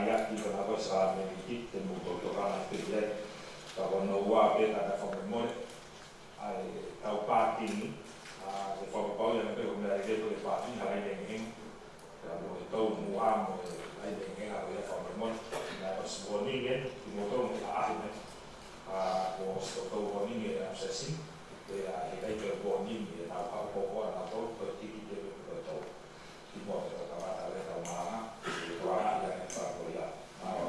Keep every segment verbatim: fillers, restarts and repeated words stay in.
ia ki he kau sākalamēniti, te mou toutou tokanga pē ki ai. Ka ko hono ua pē ka ta fakamolemole, ʻa e tau pākingi, ʻa, ʻe fakapapauʻi ange pē ko e meʻa lelei ko e pākingi, hala ʻi he ngenge, ka mo e tau muʻa mo e ʻai ngenge, ʻa ko ia fakamolemole, naʻe ʻosi warning eni, kimoutolu mo e ʻaʻahi mai, ʻa, ko ʻosi toutou warning e abscessing, pea ʻe ʻikai ke warning ʻe nau haʻu ko ʻenau tau, ko e tiki te ko e tau. Kimuʻa pea tau kamata ʻa e tau malanga, ʻe tau ʻaʻahi ange pea ko ia. Mālō.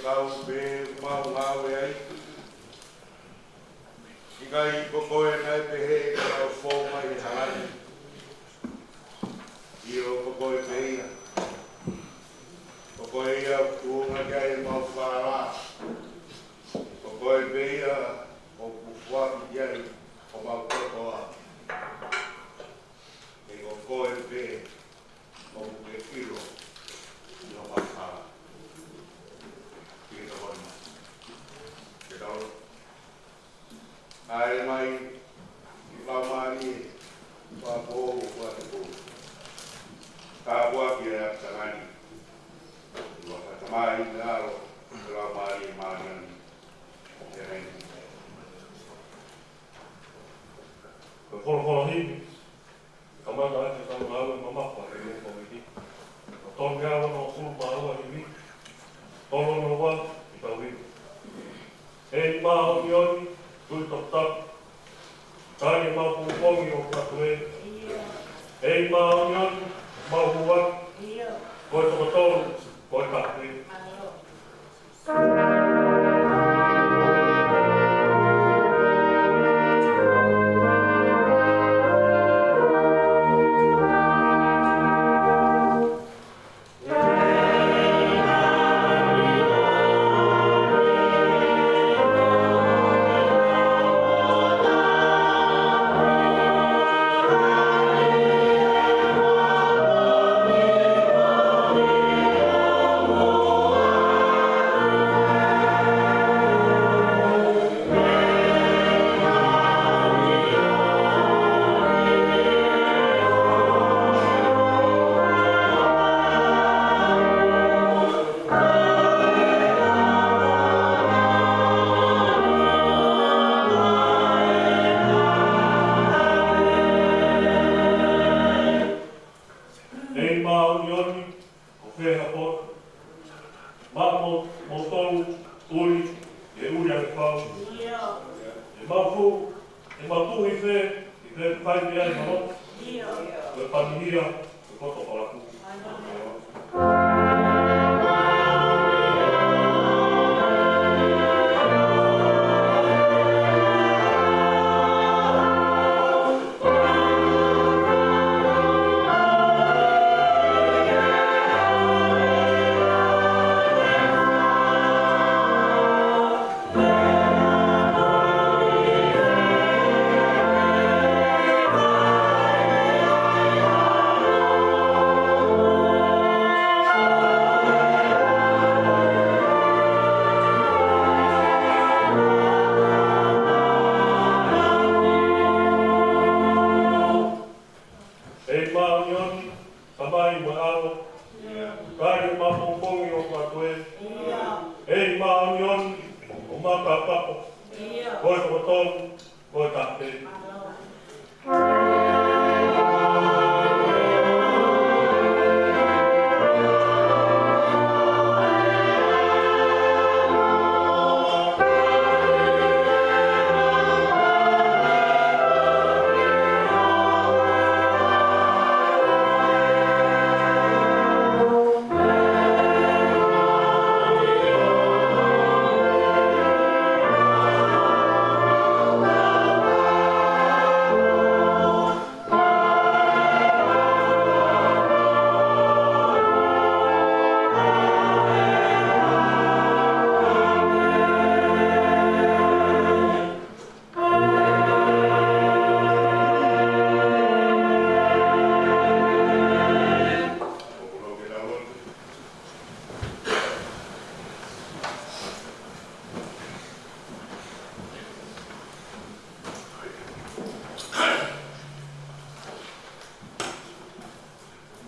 Kau pē mau ngāue ai. ʻIkai ko koe naʻe pehē ke mau fou mai he hala ni. ʻIo, ko koe pē ia. Ko koe ia ʻoku tuʻunga ki ai ʻemau falala. Ko koe pē ia ʻoku foaki ki ai homau kotoa. He ko koe pē ʻoku ke ʻilo ʻi homau hala. Ke tau ʻofa mai. Ke tau ʻofa. ʻAi mai, Laumālie, Fakamoʻui, Fakamoʻui. Tāpuakiʻi ʻa e ʻapitangani. ʻUluaki, Tamai, mo e ʻAlo, mo e Laumālie Māʻoniʻoni. ʻĒmeni. Ko e folofola himi, kamata ʻaki ʻetau ngāue mamafa ʻi he ʻaho ni. Ko e tolu mā ono, tolu mā ua himi, tolu ono ua, ʻi he tau himi. ʻEiki māʻoniʻoni, Tuʻi toputapu, tali ʻemau pongipongi ʻoku ʻatu ē. ʻEiki māʻoniʻoni, mau hua, ko e toko tolu, ko e taha pē. ʻEiki māʻoniʻoni, ko fē ha potu, maʻa mo, mo tolu uli, ʻe uli ʻa e fau. ʻE mafu, ʻe matuhi fē, ʻi fē fai mei ai ha lotu. Ko e pangihia, ko e poto palaku. ʻEiki māʻoniʻoni, Tamai mo e ʻAlo, tali ʻemau pongipongi ʻoku ʻatu ē. ʻEiki māʻoniʻoni, ʻoku mau tāpuakiʻi, ko e toko tolu, ko e taha pē.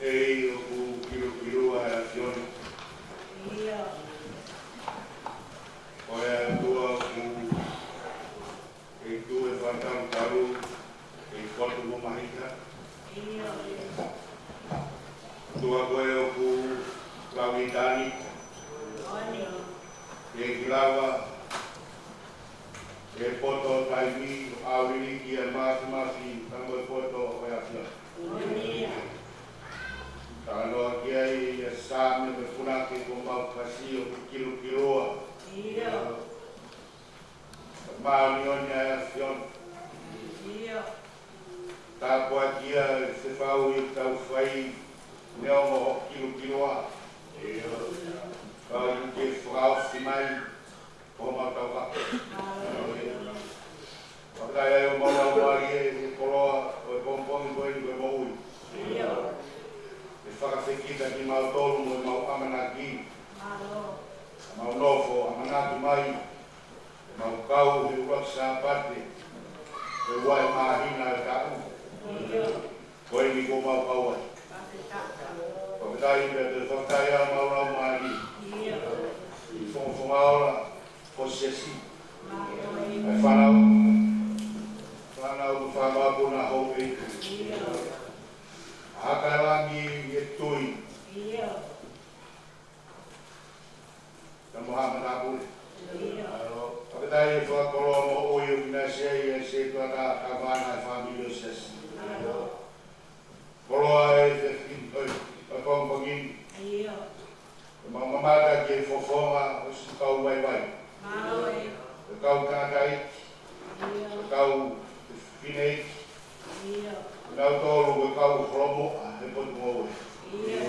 ʻEiki ʻoku kilukilua ʻa e ʻAfiona. Ko e ʻOtua ʻoku ʻEiki ʻoku fakatāutaha, ʻEiki ʻoku mamahi. ʻOtua ko e ʻoku lau ʻitāniti. ʻEiki lava ʻe he poto ʻo taimi, ʻo ʻauliliki ʻa e māfimafi, pea mo e poto ʻo e ʻAfiona. Talanoa ki ai ʻa Saame mo e punake kuo mau kasi ʻo kilokiloa. ʻIo. Māʻoniʻoni ʻa e ʻAfiona. ʻIo. Tāpuakiʻi ʻa e fefauʻi ʻoku tau fai, neongo hoʻo kilokiloa. ʻIo. Ka ʻoku ke fakaofi mai, ko homau taukapo. Fakafetaʻi ʻa e ʻoku mau lau ai ʻa e koloa ʻo e pongipongi ko eni ko e moʻui. ʻIo. ʻE fakafekita kimautolu mo ʻemau ʻamanaki. Mālō. Mau nofo ʻamanaki mai, ʻemau kau he ʻuluaki Sāpate ʻo e ua ʻo e māhina ʻo e taʻu. ʻIo. Ko eni kuo mau kau ai. Fakafetaʻi pea toe fakafetaʻi ʻa e mau lau mai ʻi Fongofonga Ola, ko Siasi. ʻA e fānau, fānau mo e fānau puna hou ʻEiki. ʻA Hakaelangi ʻi he tui. Ka mo ha matāpule. Fakafetaʻi ʻa e fakakoloa moʻui ʻoku ʻinasi ai ʻa e setuata, ka mana e fāmili ʻo Siasi. Koloa e fefine ʻo e, ʻo e pongipongi ni. ʻIo. ʻOku mau mamata ki he fofonga ʻo siʻi kau vaivai. Mālō e. ʻO e kau tangataʻeiki. ʻIo. ʻO e kau fefine. ʻIo. ʻO nautolu ʻo e kau holomuʻa he potungāue. ʻIo.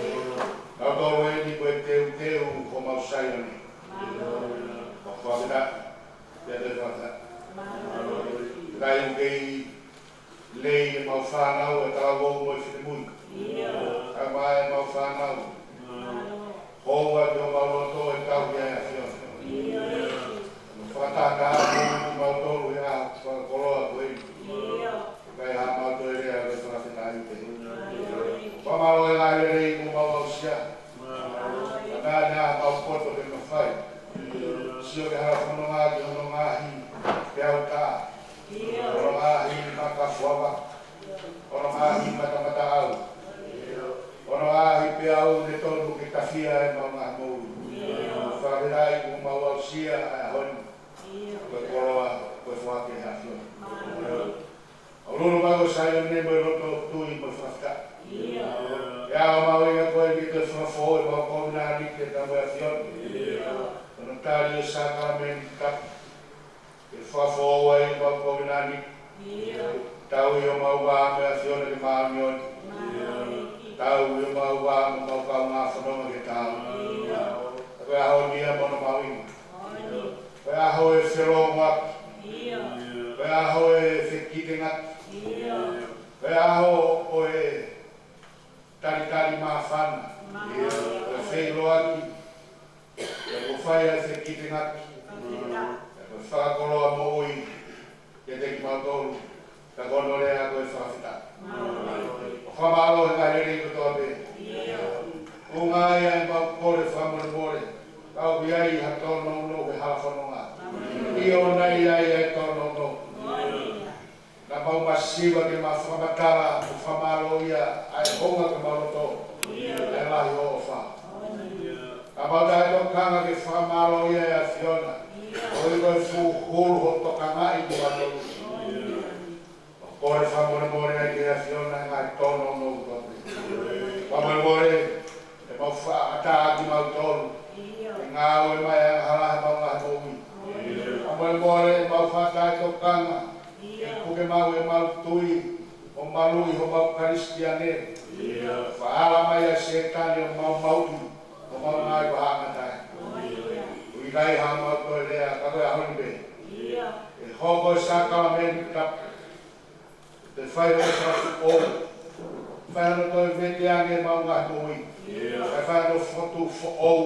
Nautolu eni ko e teuteu ʻo homau Saione. Mālō. Fakafetaʻi. Pea toe fakafetaʻi. Mālō. Fakafetaʻi ʻoku kei lelei ʻemau fānau, ʻa e talavou mo e finemui. ʻIo. Kae ʻumaʻā ʻemau fānau. Mālō. Houa ki homau loto ʻe tauhi ʻa e ʻAfiona. ʻIo. Mo fakatahataha kimautolu he ʻaho fakakoloa ko eni. ʻIo. Kae ʻai haʻamau toe lea ʻo e fakafetaʻi pē. Mālō. Fakamālō e ngaahi lelei kuo mau aʻusia. Mālō. Ka naʻa mau poto ke mafai. Sio ki he hala fononga ki hono ngaahi peau tā. ʻIo. Hono ngaahi maka fuava. Hono ngaahi matamataʻau. Hono ngaahi peau ne tonu ke tafia ʻemau ngaahi moʻui. ʻIo. Fakafetaʻi kuo mau aʻusia ʻa e ʻaho ni. ʻIo. Ko e koloa, ko e foaki ʻa e ʻAfiona. Mālō. ʻOku lulu mai ko Saione mo e loto tui mo e fakafetaʻi. ʻIo. ʻE ʻaonga mahuʻinga ko eni ke fakafoʻou ʻemau kovinānite mo e ʻAfiona. ʻIo. Ko hono tali ʻo e sākalamēniti tapu. Ke fakafoʻou ai ʻemau kovinānite. ʻIo. Tauhi homau vā mo e ʻAfiona ke māʻoniʻoni. Mālō. Tauhi homau vā mo homau kaungā fononga ke taau. ʻIo. Ko e ʻaho ni ia mo hono mahuʻinga. Ko e ʻaho ʻo e felōngoaki. ʻIo. Ko e ʻaho ʻo e fekitengaki. ʻIo. Ko e ʻaho ʻo e talitali māfana. Mālō. ʻO e feʻiloaki. Pea kuo fai ʻa e fekitengaki. Pea kuo fakakoloa moʻui kiate kimautolu. Ka ko hono lea ko e fakafetaʻi. Mālō. Fakamālō he ngaahi lelei kotoa pē. ʻIo. ʻOku ʻi ai ʻemau kole fakamolemole. Ka ʻoku ʻi ai ha tōnounou he hala fononga. ʻIo, naʻe ʻi ai ʻa e tōnounou. Naʻa mau masiva ke mau fakamatala mo fakamālōʻia ʻa e hounga ki homau loto. ʻA e lahi hoʻo ʻofa. Naʻa mau taʻetokanga ke fakamālōʻia ʻa e ʻAfiona. Koeʻuhi ko e fuʻu hulu hoʻo tokangaʻi kimautolu. ʻOku kole fakamolemole ai ki he ʻAfiona ʻa e ngaahi tōnounou kotoa pē. Fakamolemole, ʻemau fakaʻatā kimautolu. ʻIo. Ke ngāue mai ʻa e angahala heʻemau ngaahi moʻui. ʻIo. Fakamolemole, ʻemau fakataʻetokanga. ʻIo. Ke puke maʻu ʻemau tui, ʻo maluʻi homau Kalisitiane. ʻIo. Fakaʻala mai ʻa Sētane ʻo maumauʻi homau ngaahi vahaʻangatae. ʻIo. ʻOku ʻikai haʻamau toe lea, ka ko e ʻaho ni pē. ʻIo. ʻE hoko e sākalamēniti tapu. Te fai hono fakafoʻou. Fai hono toe vete ange ʻemau ngaahi moʻui. ʻIo. Kae fai hono fokotuʻu foʻou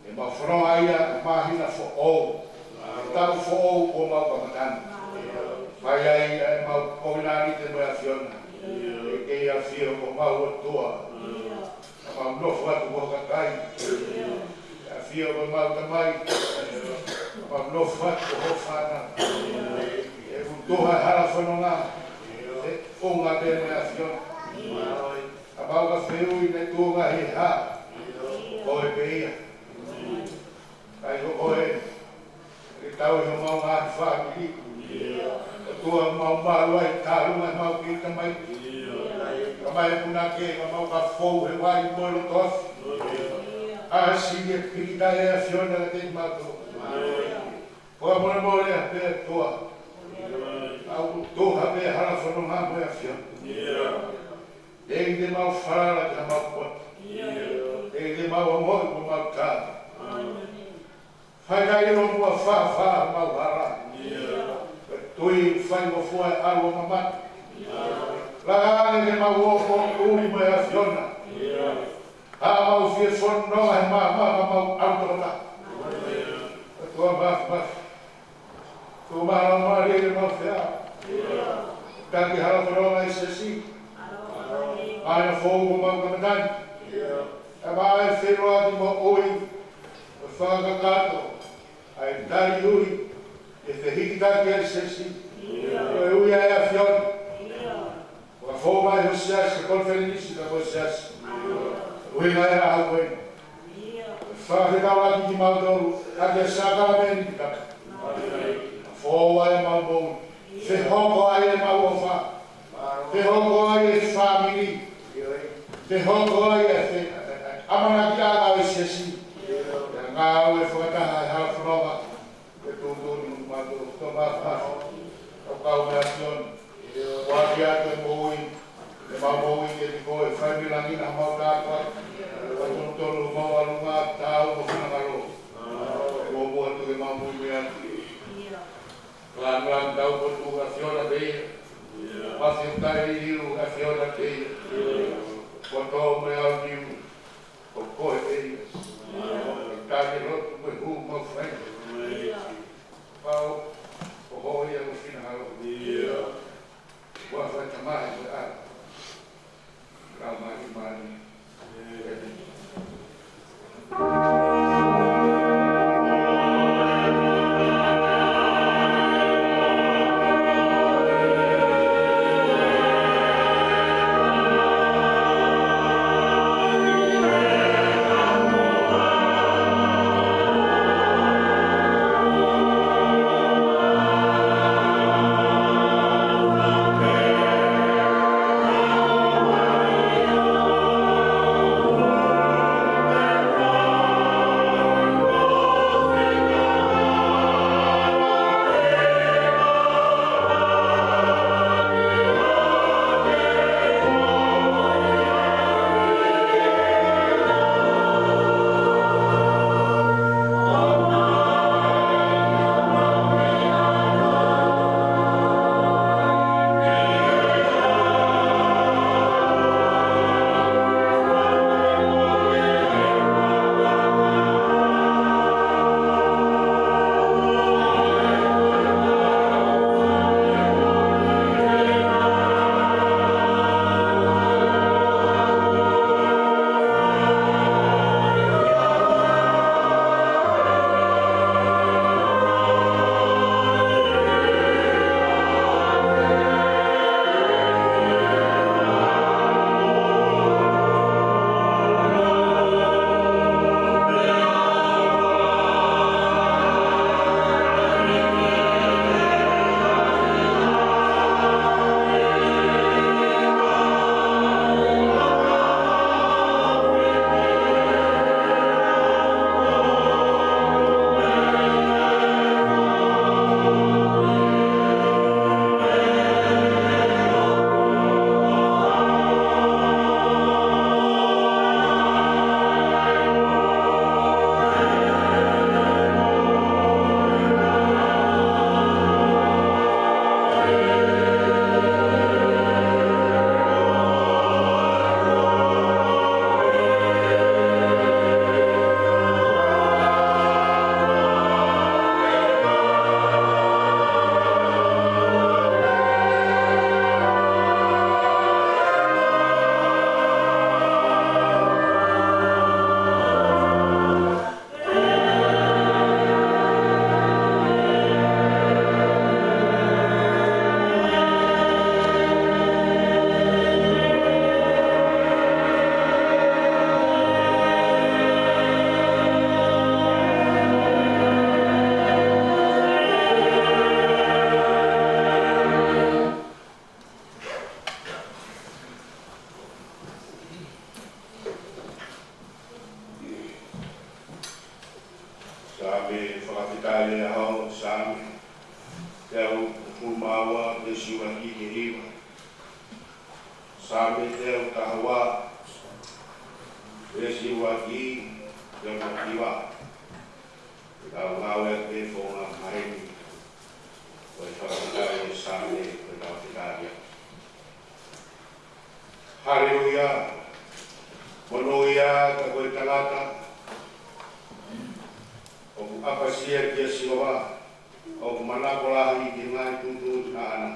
ʻemau fononga ia, māhina foʻou. Taʻu foʻou kuo mau kamata ni. Fai ai ʻa ʻemau kovinānite mo e ʻAfiona. ʻIo. ʻE kei ʻafio ko homau ʻOtua. ʻIo. Ka mau nofo atu ko ho kakai. ʻIo. ʻAfio ko homau Tamai. Ka mau nofo atu ko hoʻo fānau. ʻIo. ʻE utuha e hala fononga. ʻIo. ʻE ʻunga pē mo e ʻAfiona. ʻIo. Ka mau ka fehuʻi naʻe tuʻunga he hā. ʻIo. Ko koe pē ia. ʻIo. Kae ko koe. Ke tauhi homau ngaahi fāmili. ʻIo. ʻOtua, mau malu ai, tālunga ʻemau kiʻi tamaiki. ʻIo. Ka Mai puna ke ka mau ka fou he vai mo e loto afi. ʻAsi ke piki taʻe ʻAfiona kiate kimautolu. Ko e molemole ʻa pea toa. Au toha pea hala fononga mo e ʻAfiona. ʻEiki te mau falala ki homau poto. ʻEiki te mau ongoʻi ko homau tau. Fai kai ʻilo muʻa fāfā homau hala. Ko e tui fai mo fua e ʻalu ʻo mamata. Langa ange ke mau ō ko ʻuli mo e ʻAfiona. ʻA mau fie fononga he maama ka mau ʻalu tokota. ʻOtua Māfimafi. Tuku mai ʻa e Laumālie ke mau feʻao. Taki hala fononga ʻi he siasi. Mai na fou ko mau kamatani. ʻA mau feiloaki mo ʻoi. Mo fakakakato. ʻA e tali ui. ʻE fehikitaki ʻa e siasi. Ko e ui ʻa e ʻAfiona. Ko e fou mai ho siasi, konifelenisi ka ko e siasi. Ui mai ʻa e ʻaho ko eni. Fakafetaulaki kimautolu, ʻaki e sākalamēniti ka. Fou ai ʻemau moʻui. Fehoko ai ʻemau ʻofa. Fehoko ai e fāmili. Fehoko ai e fe-, ʻamanaki ʻa e siasi. Ngāue fakataha e hala fononga. Ke tuʻutuʻuni mo kimautolu, ʻOtua Māfimafi, ʻo kau mo e ʻAfiona. ʻOku ʻoatu e moʻui, ʻemau moʻui kiate koe, fai mei langi na homau tāpuaki. Kae tonutonu homau ʻalunga, taau mo e finangalo. Muʻomuʻa atu ke mau moʻui mei ai. Lāngilangi taupotu ʻAfiona pē ia. Mafio kai liu ʻAfiona pē ia. Poto mo e au liu. Ko koe pē ia. Tali lotu mo e hū mau fai. Pau, ko hoʻo ia mo e finangalo. Ua fai tamai mo e ʻa. Kau mai mai. Ka le aho Saame, teau hongofulu mā ua, veesi ʻuluaki ki he hiva. Saame teau taha ua, veesi ʻuluaki ki he hiva. Ke tau ngāueʻaki e founga maheni ʻo e fakafetaʻi ʻo e Saame ko e tau fetaʻia. Haleluia. Monūʻia ka ko e tangata ʻoku ʻapasia kia Sihova, ʻoku manako lahi ki he ngaahi tuʻutuʻuni ʻaʻana.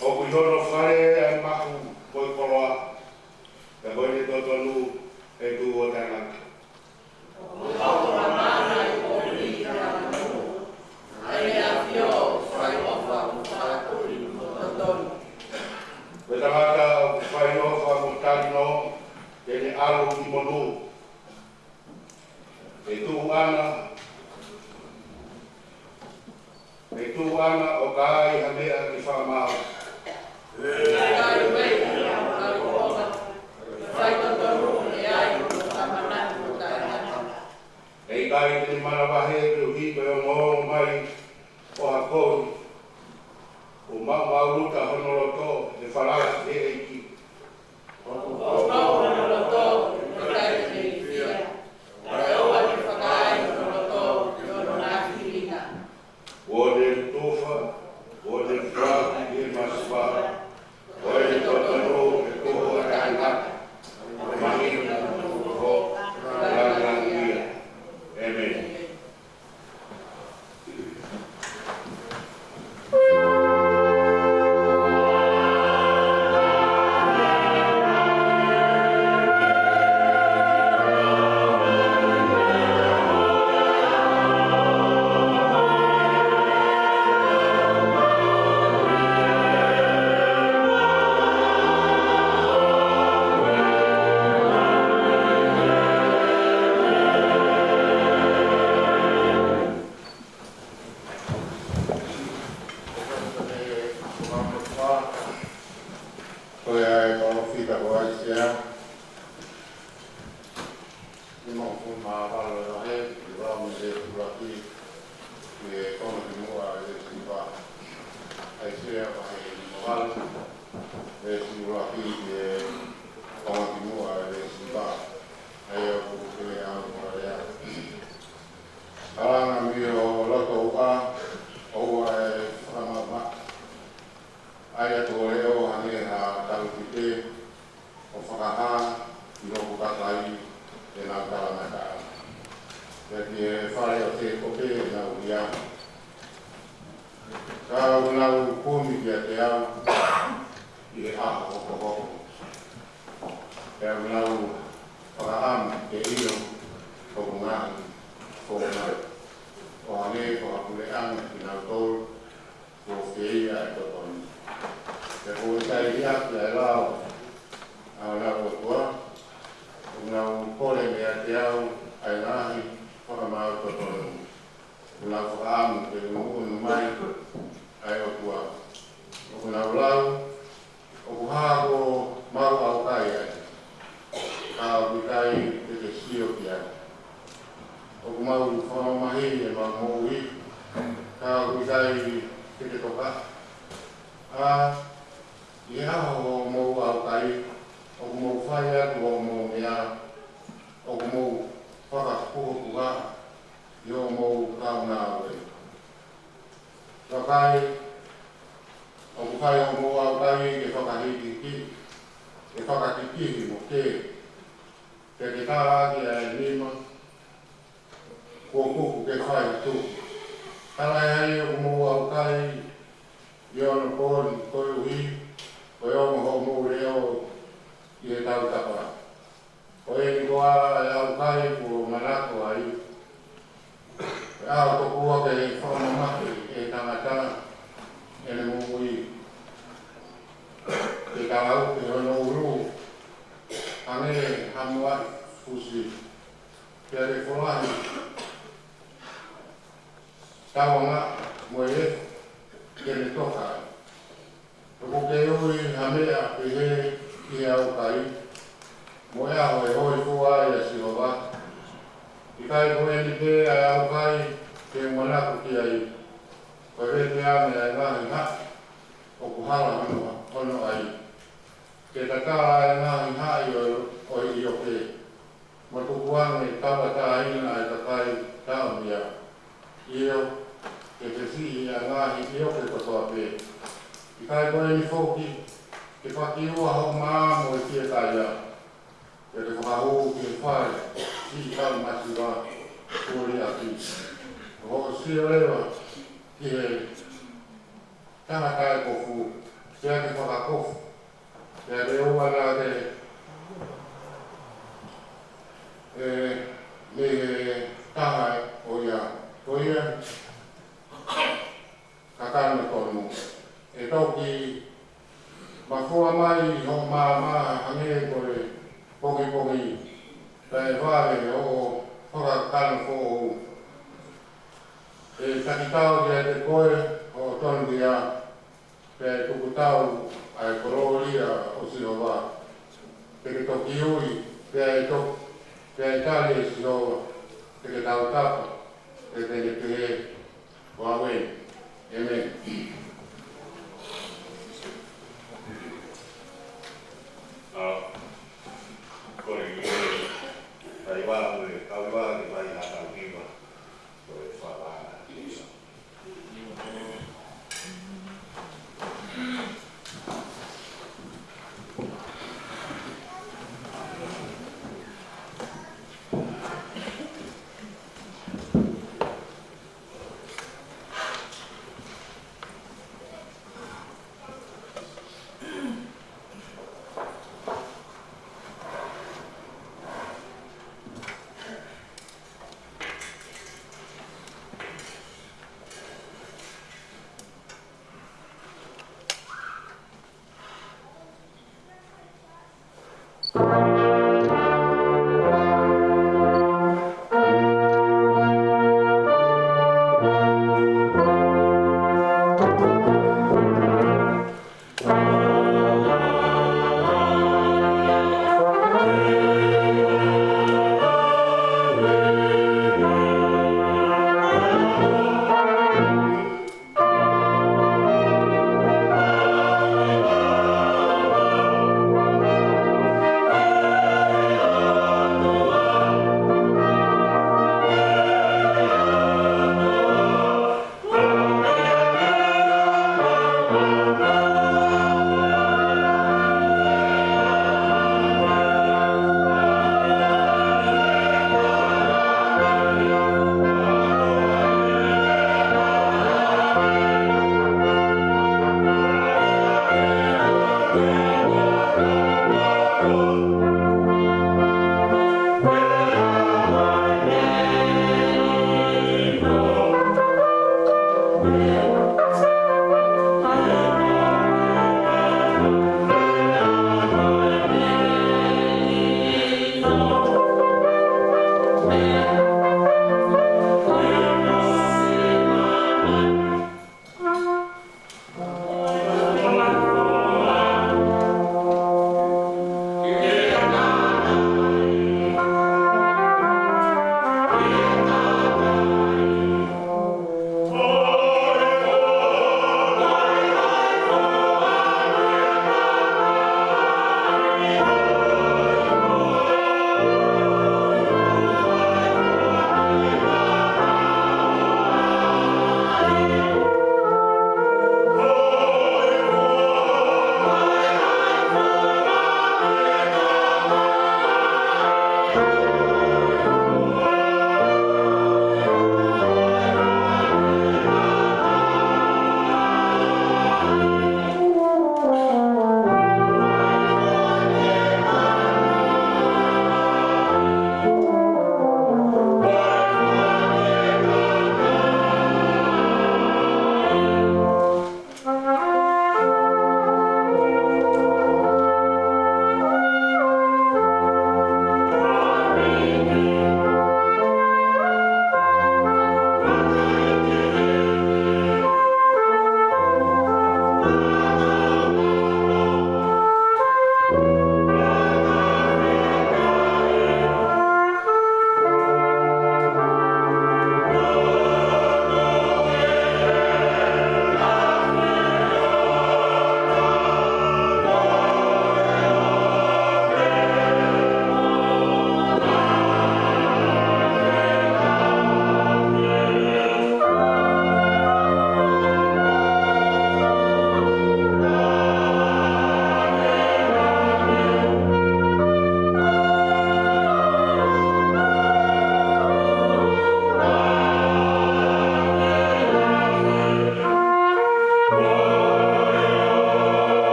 ʻOku ʻi hono fale ʻa e mahu mo e koloa, ka ko ʻene totonu ʻa e tuʻu ʻo taʻengata. Ko e tangata ʻoku fai ʻofa mo tali nō, te ne ʻalu ki monū. ʻE tuʻu ʻana, ʻe tuʻu ʻana ʻo ka ai ha meʻa ke fakamaau. ʻE ʻikai te ne manavahē koeʻuhi ko e ongoongo mai ʻo ha kovi, ʻoku maʻumaʻuluta hono loto he falala ki he ʻEiki. ʻOku ʻofa hono loto, ʻikai te ne ilifia, ʻoua ʻe fakaai hono loto ʻi hono ngaahi hilina. Kuo ne tufa, kuo ne foaki ki he masiva, ko ʻene totonu ʻe tuʻu ʻo taʻengata, ʻo mahino hono tuʻu ʻo langilangiʻia. ʻĒmeni. Ko e ʻa e palōfita ko ʻAisea, nimangofulu mā valu ʻa e vahe, ʻi he lau mei he ʻuluaki ki he konga kimuʻa ʻo e veesi hiva. ʻAisea vahe nimangofulu mā valu, veesi ʻuluaki ki he konga kimuʻa ʻo e veesi hiva. ʻA ia ʻoku pehē ʻa e lau ko e lea. Kalanga mei ho loto uʻa, ʻoua ʻe fakamaʻumaʻu. ʻAi atu ho leʻo hangē ha taufite, ʻo fakahā ki hoku kakai ʻenau talangataʻa, pea ki he fale ʻo Sēkope ʻenau hia. Ka ʻoku nau kumi kiate au ʻi he ʻaho hokohoko, pea ʻoku nau fakaʻamu ke ʻilo hoku ngaahi founga, ʻo hangē ko ha puleʻanga kinautolu kuo fie ʻi ai e totonu. Pea kuo ʻikai liʻaki ʻa e lao ʻa honau ʻOtua, ʻoku nau kole meiate au ʻa e ngaahi fakamaau totonu. ʻOku nau fakaʻamu ke ʻunuʻunu mai ʻa e ʻOtua. ʻOku nau lau, ʻoku hā kuo mau ʻaukai ai, ka ʻoku ʻikai te ke sio ki ai. ʻOku mau fakamamahiʻi ʻemau moʻui, ka ʻoku ʻikai te ke tokaʻi. ʻA, ʻi he ʻaho hoʻomou ʻaukai, ʻoku mou fai atu hoʻomou meʻa, ʻoku mou fakapuhapuha ʻi hoʻomou kaungāue. Vakai, ʻoku fai hoʻomou ʻaukai ke fakahikihiki, ke fakakikihi mo kē, pea ke tāʻaki ʻa e nima kuo kuku ke fai tuku. Talaʻehai ʻoku mou ʻaukai ʻi onopooni, koeʻuhi ko e ongo hoʻomou leʻo ʻi he tautapa. Ko eni koā ʻa e ʻaukai kuo manako ai, ko e ʻaho tokua ke fakamamahi ʻe he tangata ʻene moʻui, ke talaupe hono ʻulu hangē ha muʻa fusi, pea ke folahi tauangaʻa mo e efu ke ne toka ai. ʻOku ke ui ha meʻa pehē ʻi he ʻaukai, mo e ʻaho ʻe hōifua ai ʻa Sihova. ʻIkai ko eni pē ʻa e ʻaukai ke u manako ki ai, ko e vete ange ʻa e ngaahi haʻi ʻoku hala hono, hono ʻai, ke tatala ʻa e ngaahi haʻi ʻo, ʻo e ʻioke, mo tukuange tauʻatāina ʻa e kakai taʻomia. ʻIo, ke fesiʻi ʻa e ngaahi ʻioke kotoa pē. ʻIkai ko eni foki, ke fakiua hoʻo mā mo e fiekaia, pea ke fakahū ki he fale siʻi kaumasiva kuo liʻaki. Ko hoʻo sio leva ki he taha taʻekofu, pea ke fakakofu, pea ke ʻoua naʻa ke, ē, mei he taha ʻo ia. Ko ia, kakano tonu, ʻe toki mafua mai hoʻo maama hangē ko e pongipongi, pea ʻe vave hoʻo fakakakano foʻou. ʻE takitau kiate koe hoʻo tonuhia, pea ʻe tukutau ʻa e kolōlia ʻo Sihova. Te ke toki ui, pea ʻe to-, pea ʻe tali ʻe Sihova. Te ke tautapa, pea te ke pehē, ko au eni. ʻĒmeni. ʻA, ko e, ko e, kau hiva, ko e, kau hiva, ke fai ha kau hiva. Ko e fala.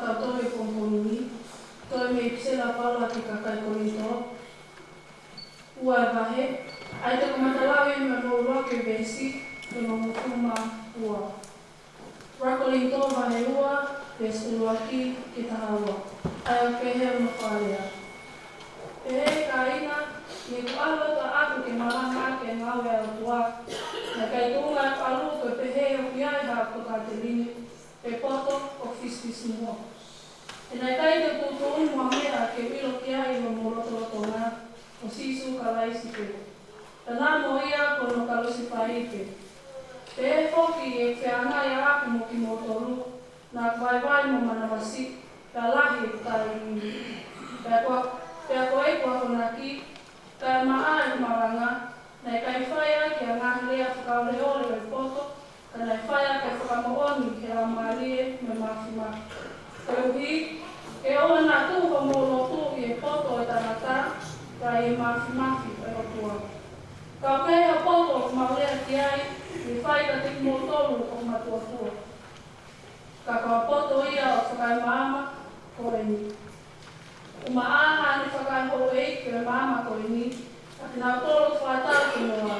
Tau tohi pongipongi ni, tohi mei he ʻipiseli ʻa Paula ki he kakai Kolinitō, ua e vahe, ʻa ia te u kamata lau ia mei hono ʻuluaki veesi ki hono hongofulu mā ua. ʻUluaki Kolinitō vahe ua, veesi ʻuluaki ki he taha ua. ʻA ia ʻoku pehē hono fakalea. Pehē, kāinga, ʻi heʻeku ʻalu atu ʻaʻaku ke malanga ki he ngāue ʻa e ʻOtua, naʻe ʻikai tuʻunga ʻeku ʻalu ko e pehē ʻoku ʻi ai haʻaku tokāteline, pe poto ʻoku fisifisimuʻa. He naʻe ʻikai te u tuʻutuʻuni mo ha meʻa ke u ʻilo ki ai ʻi hoku lotolotonga, ko Sīsū Kalaisi pē, pea naʻa mo ia kuo kalusefai pē. Pehē foki ʻi heʻeku fehangahangai ʻaʻaku mo kimoutolu, naʻaku vaivai mo manavasiʻi, pea lahi ʻeku taimi. Pea ko, pea ko ʻeku akonaki, kae maʻa ʻeku malanga, naʻe ʻikai fai ʻaki ʻa e ngaahi lea fakaoleole ʻo e poto, ka naʻe fai ʻaki ʻa e fakamoʻoni ʻi he Laumālie mo e māfimafi. Koeʻuhi ke ʻoua naʻa tuʻu homou lotu ʻi he poto ʻo e tangata, ka ʻi he māfimafi ʻo e ʻOtua. Ka ʻoku ʻi ai ha poto ʻoku mau lea ki ai, ʻe fai kiate kimoutolu ʻoku matuʻotuʻa. Ka ko e poto ia ʻoku fakaemaama ko eni. ʻOku maʻa ʻa e fakaehouʻeiki ʻo e maama ko eni, ʻa kinautolu ʻoku fakatau ki muʻa.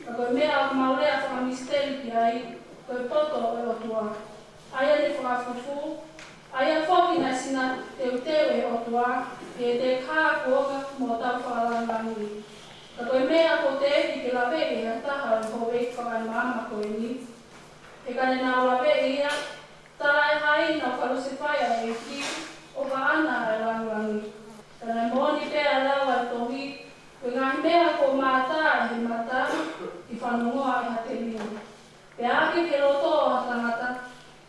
Ka ko e meʻa ʻoku mau lea fakamisiteli ki ai, ko e poto ʻo e ʻOtua, ʻa ia ne fakafufū, ʻa ia foki naʻe sina teuteu ʻe he ʻOtua, ʻi he tēkā kuonga mo tau fakalāngilangiʻi. Ka ko e meʻa kuo teʻeki ke laveʻi ʻe ha taha ʻo e houʻeiki fakaemaama ko eni, he ka ne nau laveʻi ia, talaʻehai naʻa kuo kalusefai ʻa e ʻEiki, ʻo paʻana ʻa e lāngilangi. Ka naʻe moʻoni pē ʻa e lau ʻa e tohi, ko e ngaahi meʻa kuo mātā ʻe he mata, ʻikai fanongoa ʻe ha telinga, pea ʻohake ki he loto ʻo ha tangata,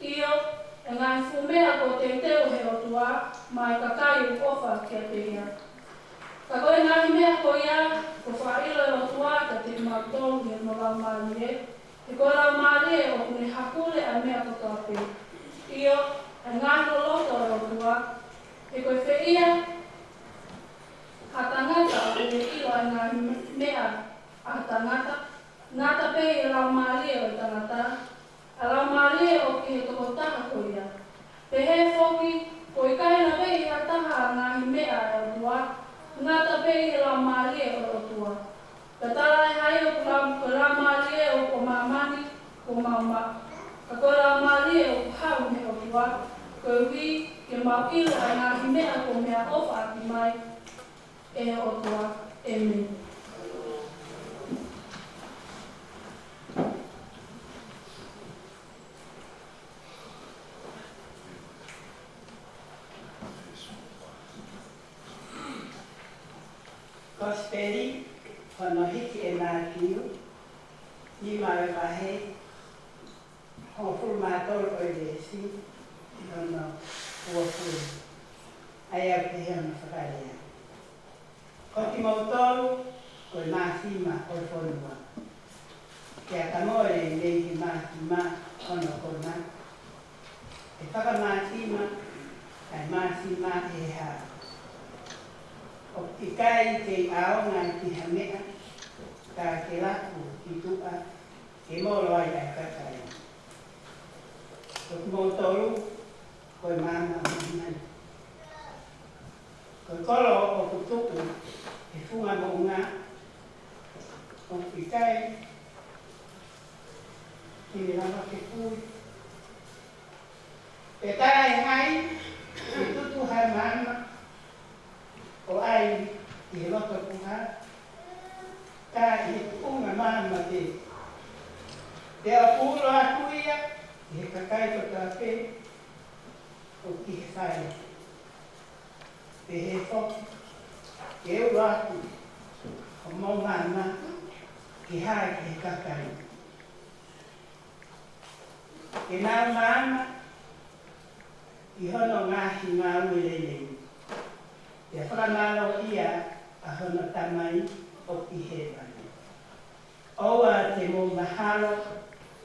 ʻio, ʻa e ngaahi fuʻu meʻa kuo teuteu ʻe he ʻOtua maʻa e kakai ʻoku ʻofa kiate ia. Ka ko e ngaahi meʻa ko ia, kuo fakaʻilo ʻe he ʻOtua kiate kimautolu ʻi hono Laumālie, he ko e Laumālie ʻoku ne hakule ʻa e meʻa kotoa pē, ʻio, ʻa e ngaahi loloto ʻo e ʻOtua. He ko e fē ia ha tangata ʻoku ne ʻilo ʻa e ngaahi meʻa ʻa ha tangata, ngata pē ʻi he laumālie ʻo e tangata, ʻa e laumālie ʻoku ʻi he tokotaha ko ia. Pehē foki, kuo ʻikai laveʻi ʻe ha taha ʻa e ngaahi meʻa ʻa e ʻOtua, ngata pē ʻi he laumālie ʻo e ʻOtua. Pea talaʻehai ʻoku lau, ko e laumālie ʻo māmani, kuo mau maʻu. Ka ko e laumālie ʻoku haʻu mei he ʻOtua, koeʻuhi ke mau ʻilo ʻa e ngaahi meʻa kuo meʻaʻofa ʻaki mai ʻe he ʻOtua. ʻĒmeni. Kosipeli, hono hiki ʻe Mātiu, nima ʻo e vahe, hongofulu mā tolu ʻo e veesi, ki hono uofulu. ʻA ia ʻoku pehē hono fakalea. Ko kimoutolu, ko e māsima ʻo e fonua. Pea ka mole mei he māsima hono kona, ʻe fakamāsima ʻa e māsima ʻe he hā. ʻOku ʻikai kei ʻaonga ki ha meʻa, ka ke laku ki tuʻa, ke molo ai ʻa e kakai. Ko kimoutolu, ko e maama ʻo māmani. Ko e kolo ʻoku tuʻu he funga moʻunga, ʻoku ʻikai ke ne lava ke kui. Pea talaʻehai ke tutu ha maama ʻo ʻai ʻi he loto puha, ka ʻi he tuʻunga maama pē. Pea ʻoku ulo atu ia ʻi he kakai kotoa pē ʻoku ʻi he fale. Pehē foki, ke ulo atu homou maama ke hā ki he kakai, ke nau maama ʻi hono ngaahi ngāue lelei, pea fakamālōʻia ʻa hono Tamai ʻoku ʻi hēvani. ʻOua te mou mahalo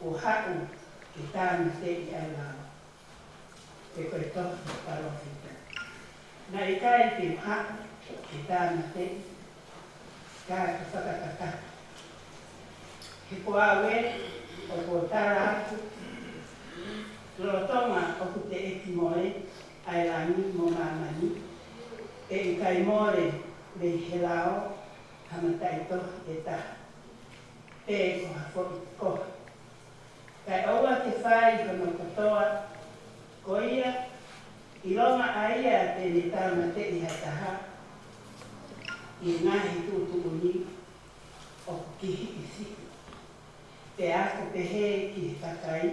ʻo haʻu ke tāmateʻi ʻa e lao, pe ko e tohi palōfita. Naʻe ʻikai te u haʻu ke tāmateʻi, ka ke fakakakato. He ko au ē ʻoku ou tala atu, lolotonga ʻoku teʻeki mole, ʻa e langi mo māmani, ʻe ʻikai mole mei he lao ha mataʻitohi ʻe taha, pe ko ha foʻi koha. Kae ʻoua ke fai hono kotoa, ko ia, ʻilonga ʻa ia te ne tāmateʻi ha taha ʻi he ngaahi tuʻutuʻuni, ʻoku kihiʻi siʻi. Pea ʻoku pehē ki he kakai,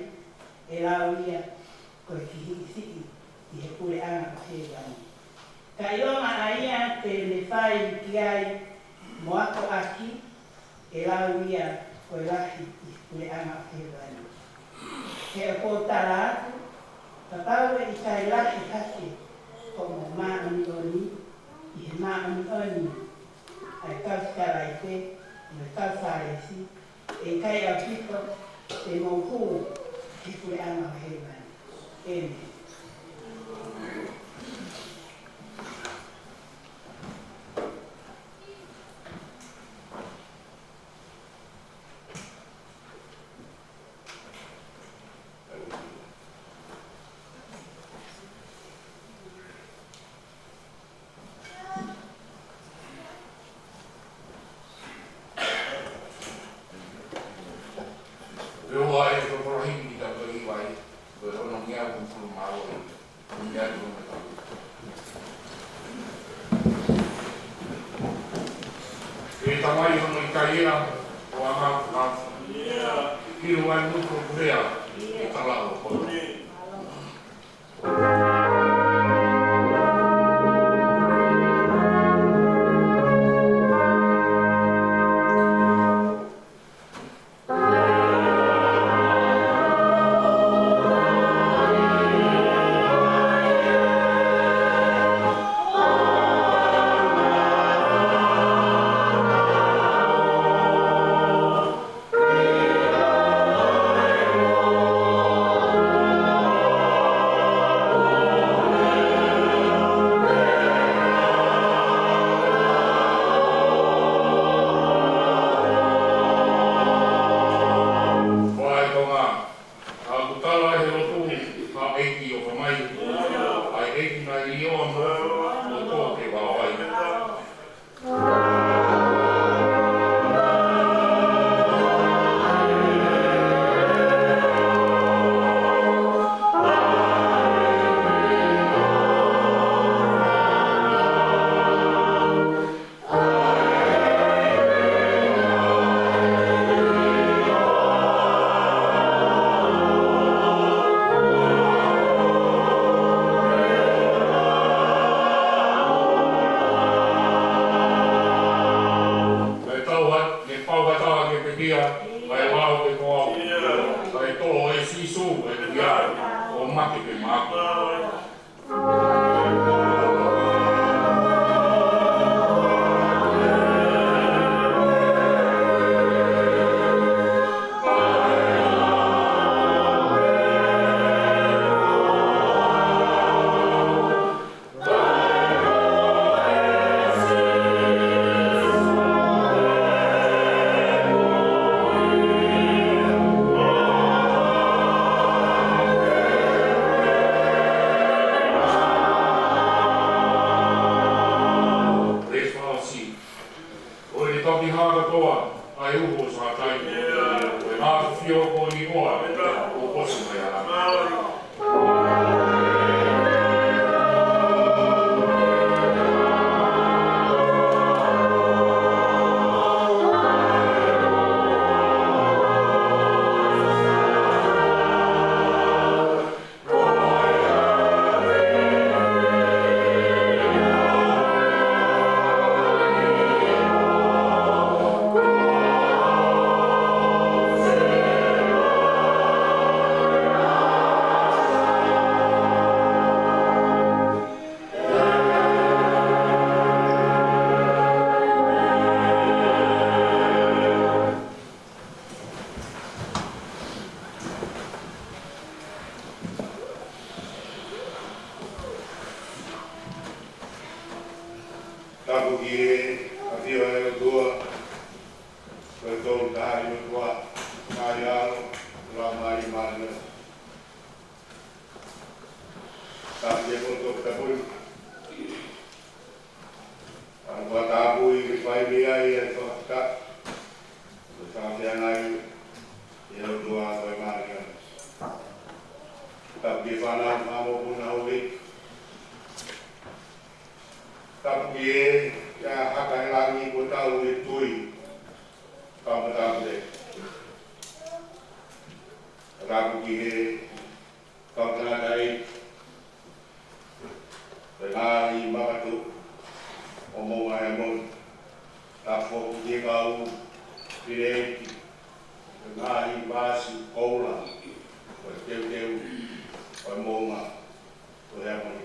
ʻe lau ia ko e kihiʻi siʻi ʻi he puleʻanga ʻo hēvani. Ka ʻilonga ʻa ia te ne fai ki ai mo akoʻaki, ʻe lau ia ko e lahi ʻi he puleʻanga ʻo hēvani. He ʻoku ou tala atu, kapau ʻe ʻikai lahi hake hoʻomou māʻoniʻoni ʻi he māʻoniʻoni ʻa e kau Sikalaite mo e kau Fālesi, ʻe ʻikai ʻaupito te mou hū ki he puleʻanga ʻo hēvani. ʻĒmeni. Pea ʻoku ʻi ai e tokolahi ni ki he tau tohi vai, ko e ono ngeau hongofulu mā ua, ʻi ai ko e tau. ʻE Tamai, hono ʻikai ʻa e ʻoange ʻa e lau. Kilu ai mutu ʻo kulea, ʻe tala ʻo koe. Ko e konga, ʻoku tala ʻe he lotu, ʻa e ʻEiki ʻofa mai, ʻa e ʻEiki naʻe ʻioa mo, ʻo tō ke vao ai. Naʻe tau ha, naʻe pau ha taha ke pekia, ʻa e lau ke toa, ʻa e tō ʻe Sīsū, ʻa e kia, ʻo mate pe maku. Ko e fakaʻosi, ko e toki hā kātoa ʻa e uho ʻo Sātai, ko e ngaahi ʻafio ko eni ʻoku ʻosi mai ʻa e langi. Pileiti, ko e ngaahi vaasi koula, ko e teuteu ʻo e moʻunga ko Heamoni.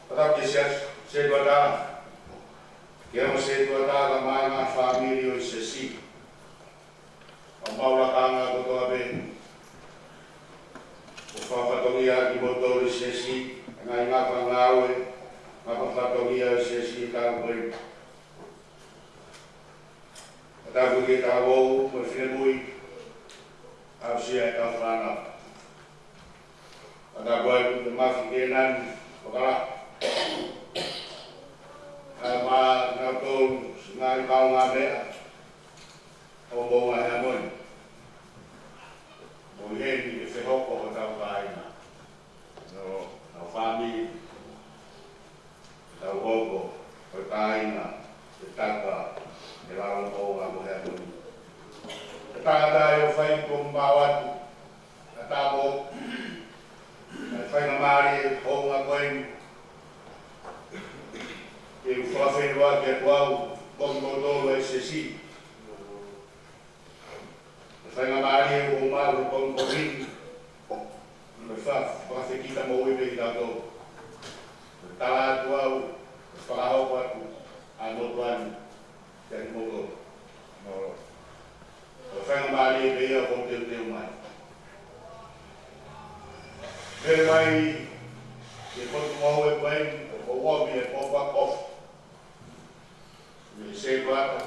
Pea tapu ki he siasi, setuata, ki he ongo setuata, kae ʻumaʻā e ngaahi fāmili ʻo e siasi. ʻA e maʻu lakanga kotoa pē, ʻoku fakafatongia kimoutolu siasi, ngaahi ngāue, ngāue fakafatongia ʻo e siasi ʻi he taʻu ko eni. Pea tapu ki he talavou mo e finemui, aʻusia ʻetau fānau. Pea tapu ai ki he Mafi Kēnani Fakala. Kae ʻumaʻā kinautolu siʻi ngaahi kaungāmeʻa ʻo Moʻunga Heamoni. Mo ʻi heni ke fehoko hotau kāinga. ʻO, ʻetau fāmili, ʻetau hoko, ko e kāinga, ke taka, ke lalo Moʻunga ko Heamoni. Ke tangata ʻo fai ko mau atu, ka tā mo, ka faingamālie hounga ko eni, ke u fakafeʻiloaki atu au, mo kimoutolu ʻa e siasi. Ko e faingamālie ʻoku mau maʻu he pongipongi ni. Ko e fa-, fakafekitamoʻui pē kitautolu. Ko e tala atu au, ko e fakahoko atu ʻa e motuʻa ni kiate kimoutolu. Ko e faingamālie pē ia ʻoku ou teuteu mai. Pea mai, ʻi he potu ngāue ko eni, ʻoku ou ʻomi e pōpoaki ʻofa. Mei he setuata,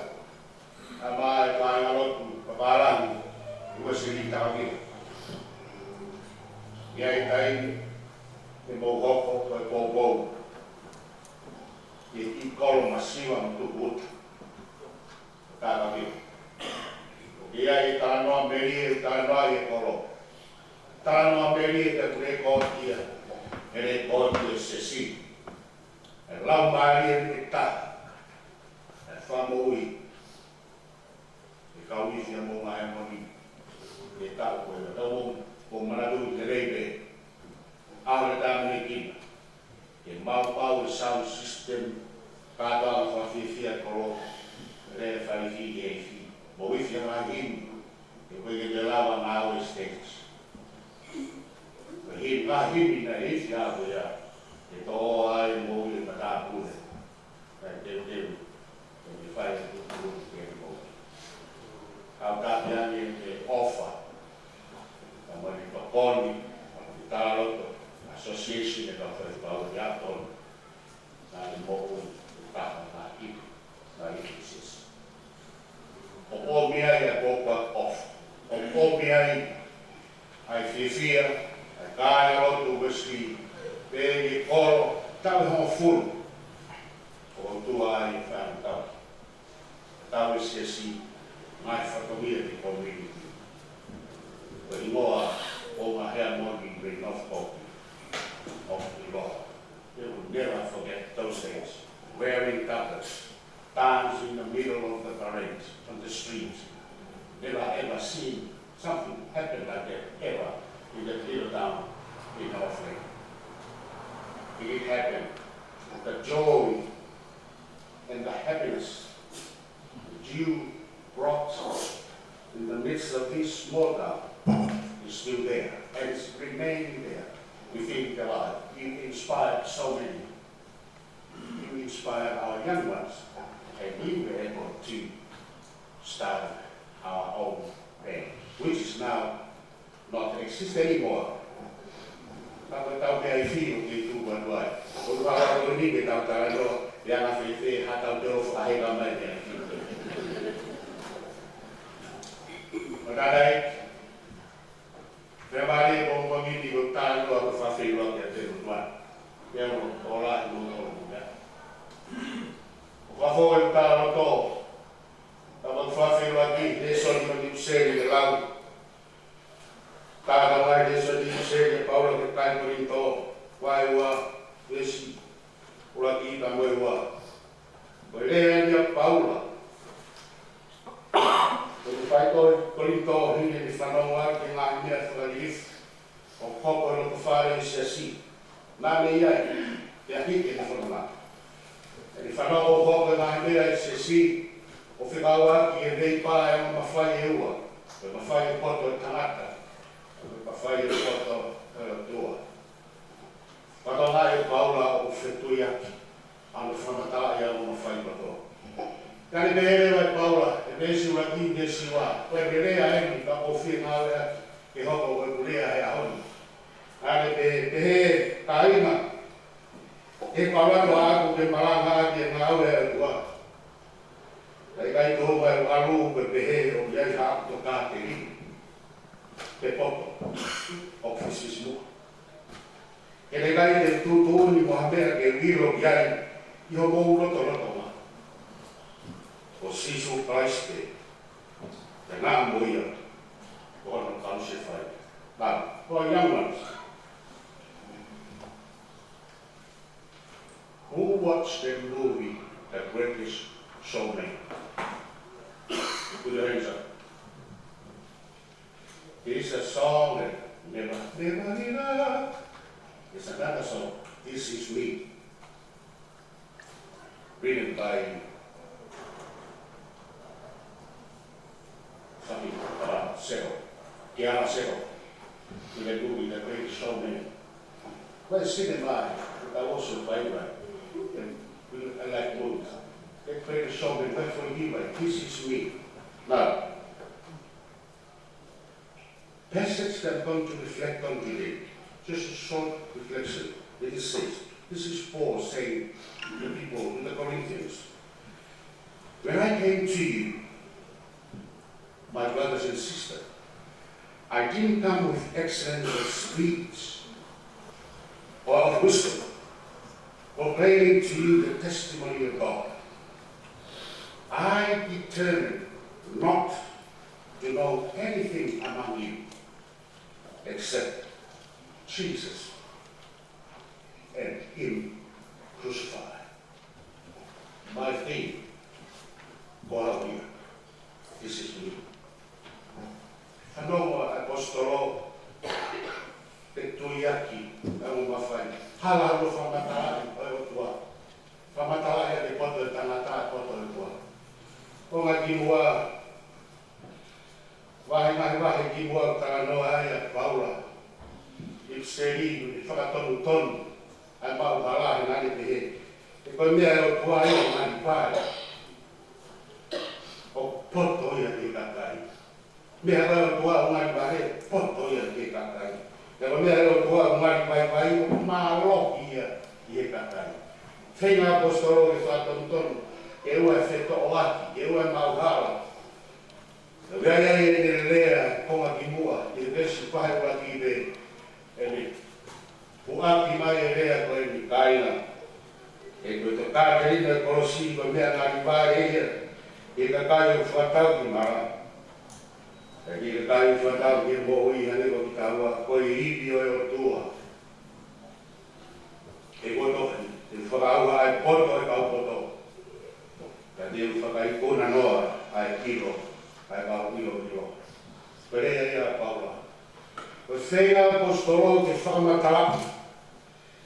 kae ʻumaʻā e kāingalotu papālangi, ʻi Uēsilī Takavio. ʻI he taimi ni, ke mou hoko ko e poupou ki he kiʻi kolo masiva mo tukuʻuta ʻo Takavio. ʻOku ʻi ai e talanoa melie, talanoa ʻi he kolo. Talanoa melie ʻoku lēkooti ia, he lēkooti ʻo e siasi. ʻE lau mālie ni ke taha, ʻe fakamoʻui e kau ifi ʻa Moʻunga Heamoni, ʻi he taʻu ko ē, tau mo, mo manatuʻi lelei pē, ʻaho ʻe taha mei heni, ke maumau e sound system, kātoanga fakafiefia kolo, lea fai ki he ifi, mo ifi ʻa e ngaahi himi, ke ko e ke te lava ngāue stage. Ko e himi, ngaahi himi naʻe ifi ʻa ko ia, ke toʻo ai mo e matāpule. Kae teuteu, ke ne fai e tuʻutuʻuni ke ne moʻui. Kau tāpuni ange e ʻofa, kae ʻumaʻā e tokoni, ʻa e Talaloto Association ʻa e kau faifekau ʻi ʻAtoni. Naʻa ne moʻui, ʻo taha naʻe ifi, naʻe ifi siasi. ʻOku ʻomi ai ʻa e pōpoaki ʻofa. ʻOku ʻomi ai ʻa e fiefia, ʻa e kāingalotu Uēsilī, pea ʻi he kolo taʻu ʻe hongofulu. ʻOku tuʻu ai e fānau tau. Tau e siasi, ngaahi fatongia ki he community. Ko e hingoa ʻo Moʻunga Heamoni mei Northcote, ʻoku ʻiloa. They will never forget those days. Wearing turbans, dance in the middle of the parade, on the street. Never ever seen something happen like that ever in that little town in Northland. It happened. The joy and the happiness that you brought in the midst of this small town is still there, and it's remaining there within the life. You inspired so many. You inspire our young ones, and we were able to start our own band, which is now not exist anymore. Ka ko e tau meʻa ifi ʻoku kei tuku atu ai. ʻOku ou kau atu ni ke tau talanoa, ʻe anga fēfē haʻatau toe fakaheka mai meʻa ifi. ʻO tānaki, pea mālie ko e pongipongi ni ko e talanoa ko e fakafeʻiloaki atu ki he motuʻa ni. Pea mo e ola ʻi mo tolo mo mea. ʻOku fakafoʻou e Talaloto, ka ʻoku fakafeʻiloaki, lēsoni ko eni ʻoku ou sēlea ke lau. Tau lau e lēsoni ʻoku sēlea ʻe Paula ki he kakai Kolinitō, vahe ua, veesi ʻuluaki pea mo e ua. Ko e lea eni ʻa Paula. Ko e faitoʻo ʻi Kolinitō, hili ʻene fanongo ai ki he ngaahi meʻa fakalilifu ʻoku hoko ʻi loto fale ʻo e siasi. Naʻa ne ʻi ai, pea hiki ʻene fononga. ʻEne fanongo ʻoku hoko e ngaahi meʻa ʻi he siasi, ʻo fekauʻaki e veipā ʻo e ongo mafai ʻe ua, ko e mafai ʻo e poto ʻo e tangata, ko e mafai ʻo e poto ʻo e ʻOtua. Fakatokangaʻi ʻe Paula ʻoku fetuiaki ʻa hono fakamatalaʻi ʻa e ongo mafai kotoa. Ka ne pehē leva ʻe Paula, ʻi he veesi ʻuluaki, veesi ua, ko e lea eni ka ʻoku fie ngāueʻaki ke hoko ko ʻeku lea he ʻaho ni. Ka ne pe-, pehē, kāinga, ʻe Paula, ko ʻeku ke malanga ʻaki e ngāue ʻa e ʻOtua. Ka ʻikai tuʻunga ʻeku ʻalu ko e pehē ʻoku ʻi ai haʻaku tokāteline pe poto ʻoku fisifisimuʻa. He ʻikai te u tuʻutuʻuni mo ha meʻa ke u ʻilo ki ai ʻi hoʻomou lotolotonga. Ko Sīsū Kalaisi pē, pea naʻa mo ia ko hono kalusefai. Now, for young ones, who watched the movie The Greatest Showman? Put your hands up. There is a song that never, never give up. There's another song, This Is Me, written by Faki, uh, Sero, Kiala Sero, in the movie The Greatest Showman. Ko e sinema ē, ʻoku tau ʻosi ʻo fai mai. And we, I like movies. The Greatest Showman, vai for you, vai, This Is Me. Now, passage that I'm going to reflect on today, just a short reflection. It says, this is Paul saying to the people, to the Corinthians, "When I came to you, my brothers and sisters, I didn't come with excellence of speech or of wisdom, proclaiming to you the testimony of God. I determined not to know anything among you except Jesus and Him crucified." My theme, ko au ia, This Is Me. Fanongo ʻa e ʻaposetolo, fetuiaki ʻa e ongo mafai. Hala hono fakamatalaʻi ʻa e ʻOtua. Fakamatalaʻi ʻa e poto ʻo e tangata, poto ʻo e ʻOtua. Konga kimuʻa, vahe, ngaahi vahe kimuʻa ʻoku talanoa ai ʻa Paula ʻi he seli, ʻi he fakatonutonu ʻa e maʻuhala, he naʻa ne pehē, he ko e meʻa ʻa e ʻOtua ia ʻoku ngali vahe, ʻoku poto ia ki he kakai. Meʻa ʻa e ʻOtua ʻoku ngali vahe, poto ia ki he kakai. He ko e meʻa ʻa e ʻOtua ʻoku ngali vaivai, ʻoku mālohi ia ki he kakai. Feinga ʻaposetolo ke fakatonutonu, ke ʻoua ʻe fetoʻoaki, ke ʻoua ʻe maʻuhala. Ka ʻoku ʻi ai ʻene lea, konga kimuʻa, ʻi he veesi fakaʻuluaki pē, ʻene puʻaki mai e lea ko eni, kāinga. He ko e tokāteline ʻo e kolosi ko e meʻa ngali vahe ia ki he kakai ʻoku fakatau ki mala. Ka ki he kakai ʻoku fakatau ki he moʻui, hangē ko kitaua, ko e ivi ʻo e ʻOtua. He ko e tohi, te u fakaʻauha ʻa e poto ʻo e kau poto, ka te u fakaikuna noa ʻa e ʻilo ʻa e kau ʻiloʻilo. Ko e lea ia ʻa Paula. Ko e feinga ʻaposetolo ke fakamatalaʻi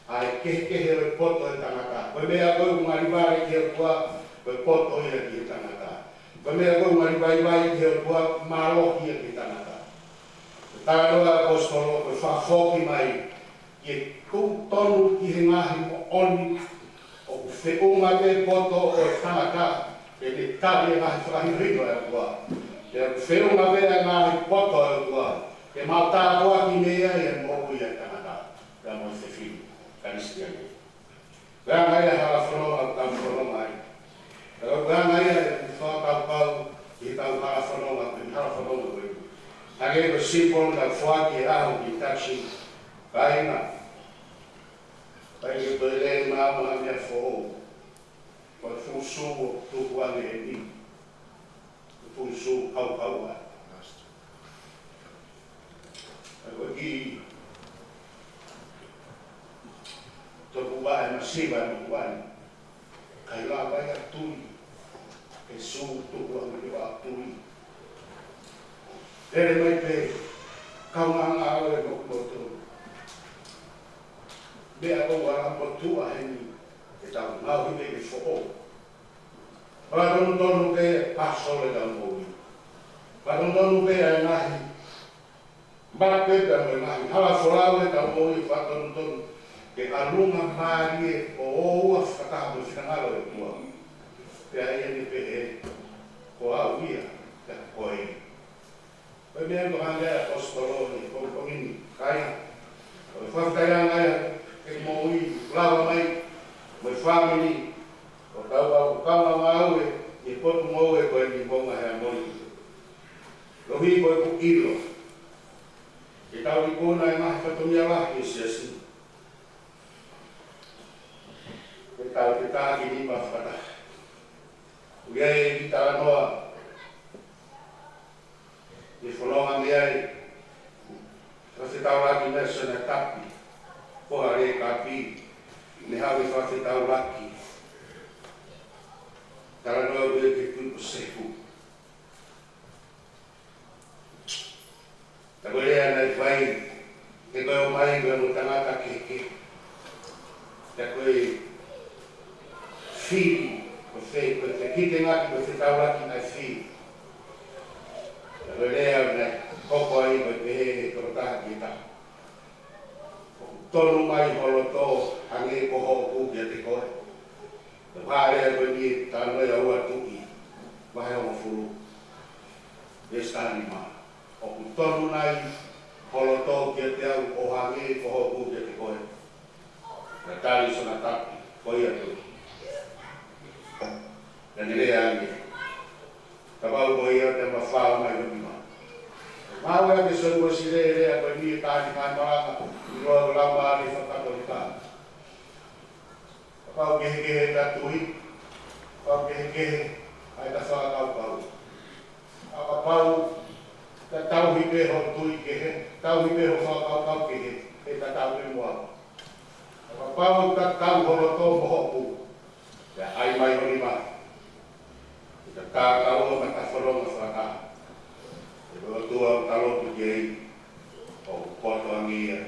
ʻa e kehekehe ʻo e poto ʻo e tangata. Ko e meʻa ko ē ʻoku ngali vahe ki he ʻOtua, ko e poto ia ki he tangata. Ko e meʻa ko ē ʻoku ngali vaivai ki he ʻOtua, mālohi ia ki he tangata. Ko e talanoa ʻaposetolo, ko e fakafoki mai ke tuʻu tonu ki he ngaahi moʻoni ʻoku feʻunga pē poto ʻo e tangata ke ne tali e ngaahi fakahinohino ʻa e ʻOtua. Pea ʻoku feʻunga pē ʻa e ngaahi poto ʻa e ʻOtua ke maʻu tāpuaki mei ai ʻa e moʻui ʻa e tangata, pea mo e fefine Kalisitiane. Ko e anga ia e hala fononga ʻoku tau fononga ai. Ka ko e anga ia ʻeku fakakaukau ʻi heʻetau hala fononga, ko e hala fononga ko eni. Hangē ko e simple naʻe foaki he ʻaho ki taxi, kāinga. Kae ke toe lele maama ha meʻa foʻou. Ko e fuʻu sū ʻoku tuku ange eni. Ko e fuʻu sū kaukaua. Ka ko e kiʻi tupuʻa ʻe masiva ʻe motuʻa ni. Kae lava ia ʻo tui. Ko e sū tuku ange ʻo tui. Lele mai pē, kaungā ngāue ʻa e motuʻa. Meʻa ʻoku ala motuʻa heni, ʻetau ngaohi mei he foʻou. Fakatonutonu pē ʻa e pasole ʻetau moʻui. Fakatonutonu pē ʻa e ngaahi makepe mo e ngaahi hala folau ʻetau moʻui, fakatonutonu ke ʻalunga mālie ʻo ʻoua fakataha mo e finangalo ʻo e ʻOtua. Pea ʻi heʻene pehē, ko au ia, pea ko koe ia. Ko e meʻa ʻoku hanga ʻe he ʻaposetolo ʻi he pongipongi ni, kāinga. ʻOku fakafetaʻi ange ia he moʻui lava mai mo e fāmili, ʻo tau kau kaungāngāue ʻi he potungāue ko eni, Moʻunga Heamoni. Koeʻuhi ko ʻeku ʻilo ke tau ikuna e ngaahi fatongia lahi ʻo e siasi, ke tau fetākinima fakataha. ʻOku ʻi ai e kiʻi talanoa ʻi he fononga mei ai, fakafetaulaki Nelson Atapi, ko e Lekapi, ne haʻu ʻo fakafetaulaki. Talanoa ko ē ki he Tuʻi ko Sepu. Tā ko e lea naʻe fai, he ko e ō mai ko e ongo tangata kehekehe. Tā ko e fili, ko e fe-, ko e fekitengaki, ko e fetaulaki naʻe fili. Tā ko e lea naʻe hoko ai ko e pehē ʻe he tokotaha ki he taha: ʻOku tonu mai ho loto hangē ko hoku kiate koe. Ko e fakalea ko eni ʻoku talanoa ai ʻa Ua Tuʻi, vahe hongofulu, veesi tahanima. ʻOku tonu nai ho loto kiate au ʻo hangē ko hoku kiate koe? Naʻe tali ʻe Sionatani, ko ia Tuʻi. Naʻa ne lea ange: Kapau ko ia te u mafao mai ho nima. Ngāueʻaki ʻe Sione Uēsilī e lea ko eni ʻi he taimi ʻo e malanga, ʻi he Laumālie Fakakatolika. Kapau kehekehe ʻeta tui, kapau kehekehe ʻa ʻeta fakakaukau, ʻa kapau te ke tauhi pē ho tui kehe, tauhi pē ho fakakaukau kehe, ʻe tatau pē mo au. ʻA kapau te ke tauhi ho loto mo hoku, pea ʻai mai ho nima, ʻe tatau mo e matafononga fakataha. ʻE ʻOtua, ʻoku ou lotu ki ai, ʻoku poto ange ia,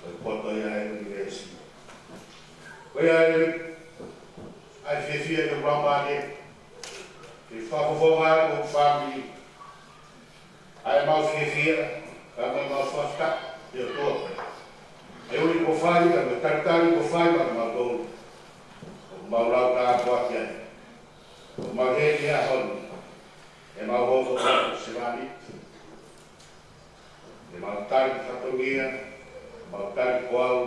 ko e poto ia ʻo e ʻunivēsi. Ko ia ai ʻa e fiefia ʻi he Laumālie, ke fakafofonga ʻa e fāmili, ʻa ʻemau fiefia, ka mo ʻemau fakafetaʻi ki he ʻOtua. ʻA e ʻuli kuo fai, ka mo e talitali kuo fai maʻa kimautolu, ʻoku mau lau tāpuaki ai. ʻOku mau hē ki he ʻaho ni, ʻemau hoko ko e sevāniti, ʻemau tali fatongia, ʻemau tali ko au,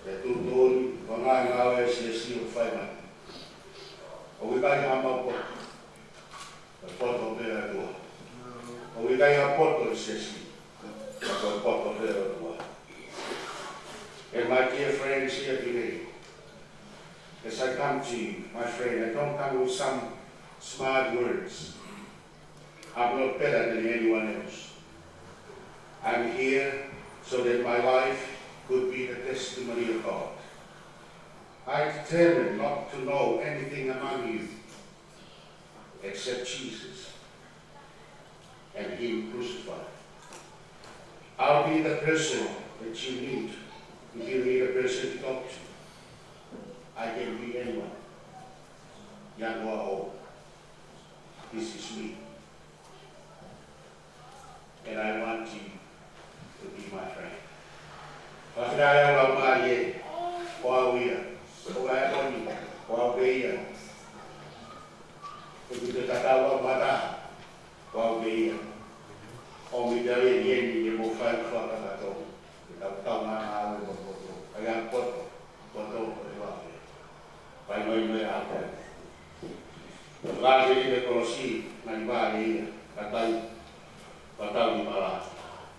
ʻe tuʻutuʻuni, ko e ngaahi ngāue ʻa e siasi ʻoku fai mai. ʻOku ʻikai haʻamau poto, ko e poto pē ʻa e ʻOtua. ʻOku ʻikai ha poto ʻa e siasi, ka ko e poto pē ʻa e ʻOtua. And my dear friends here today, as I come to you, my friend, I don't come with some smart words. I'm not better than anyone else. I'm here so that my life could be the testimony of God. I determined not to know anything among you except Jesus and Him crucified. I'll be the person that you need. If you need a person to talk to, I can be anyone, young or old. This is me. And I want you to be my friend. Fakafetaʻi ʻa e Laumālie, ko au ia. Ko e ʻaho ni, ko au pē ia. ʻOku te tatau ʻa mata, ko au pē ia. ʻOmi tali ni eni ke mou fai fakakakato, ke tau tau ngā ngā ue mo poto. ʻAi ʻa poto, poto ko e vafe. Fai mai mai ʻa koe. Vafe ʻi he kolosi, naʻe vale ia, kakai, patau ni mala,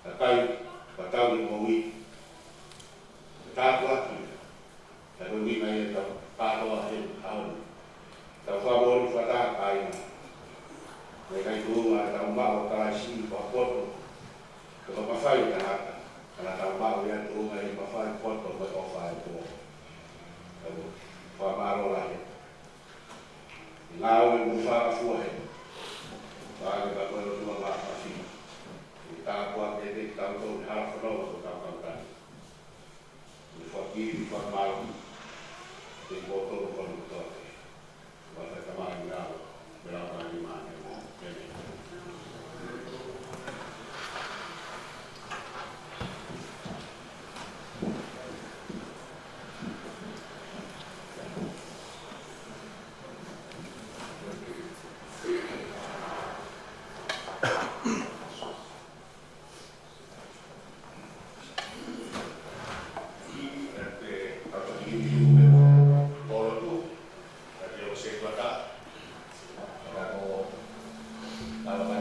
kakai, patau ni moʻui. Tāpuaki, ka ko e ʻuhinga ia ʻetau kātoa he ʻaho ni. Tau fakamoʻoni fakataha kāinga. Naʻe ʻikai tuʻunga ʻetau maʻu ʻa Kalaisi ko ha poto, ko ha mafai ʻo e tangata. Ka naʻa tau maʻu ia tuʻunga ʻi he mafai, poto mo e ʻofa ʻa e ʻOtua. Tau fakamālō lahi. ʻI he ngāue ʻoku fai ʻa e ʻOtua he. Pea ke ka ko e ʻOtua maʻa fafine. ʻI he tāpuaki ʻe te tau tō ni hala fononga ko tau kau tani. ʻI he fakafetaʻi, fakamālō. Te koto ko kono kotoa. Wa ta kamai.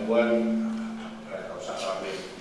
Uani, kae kau sākalamēniti.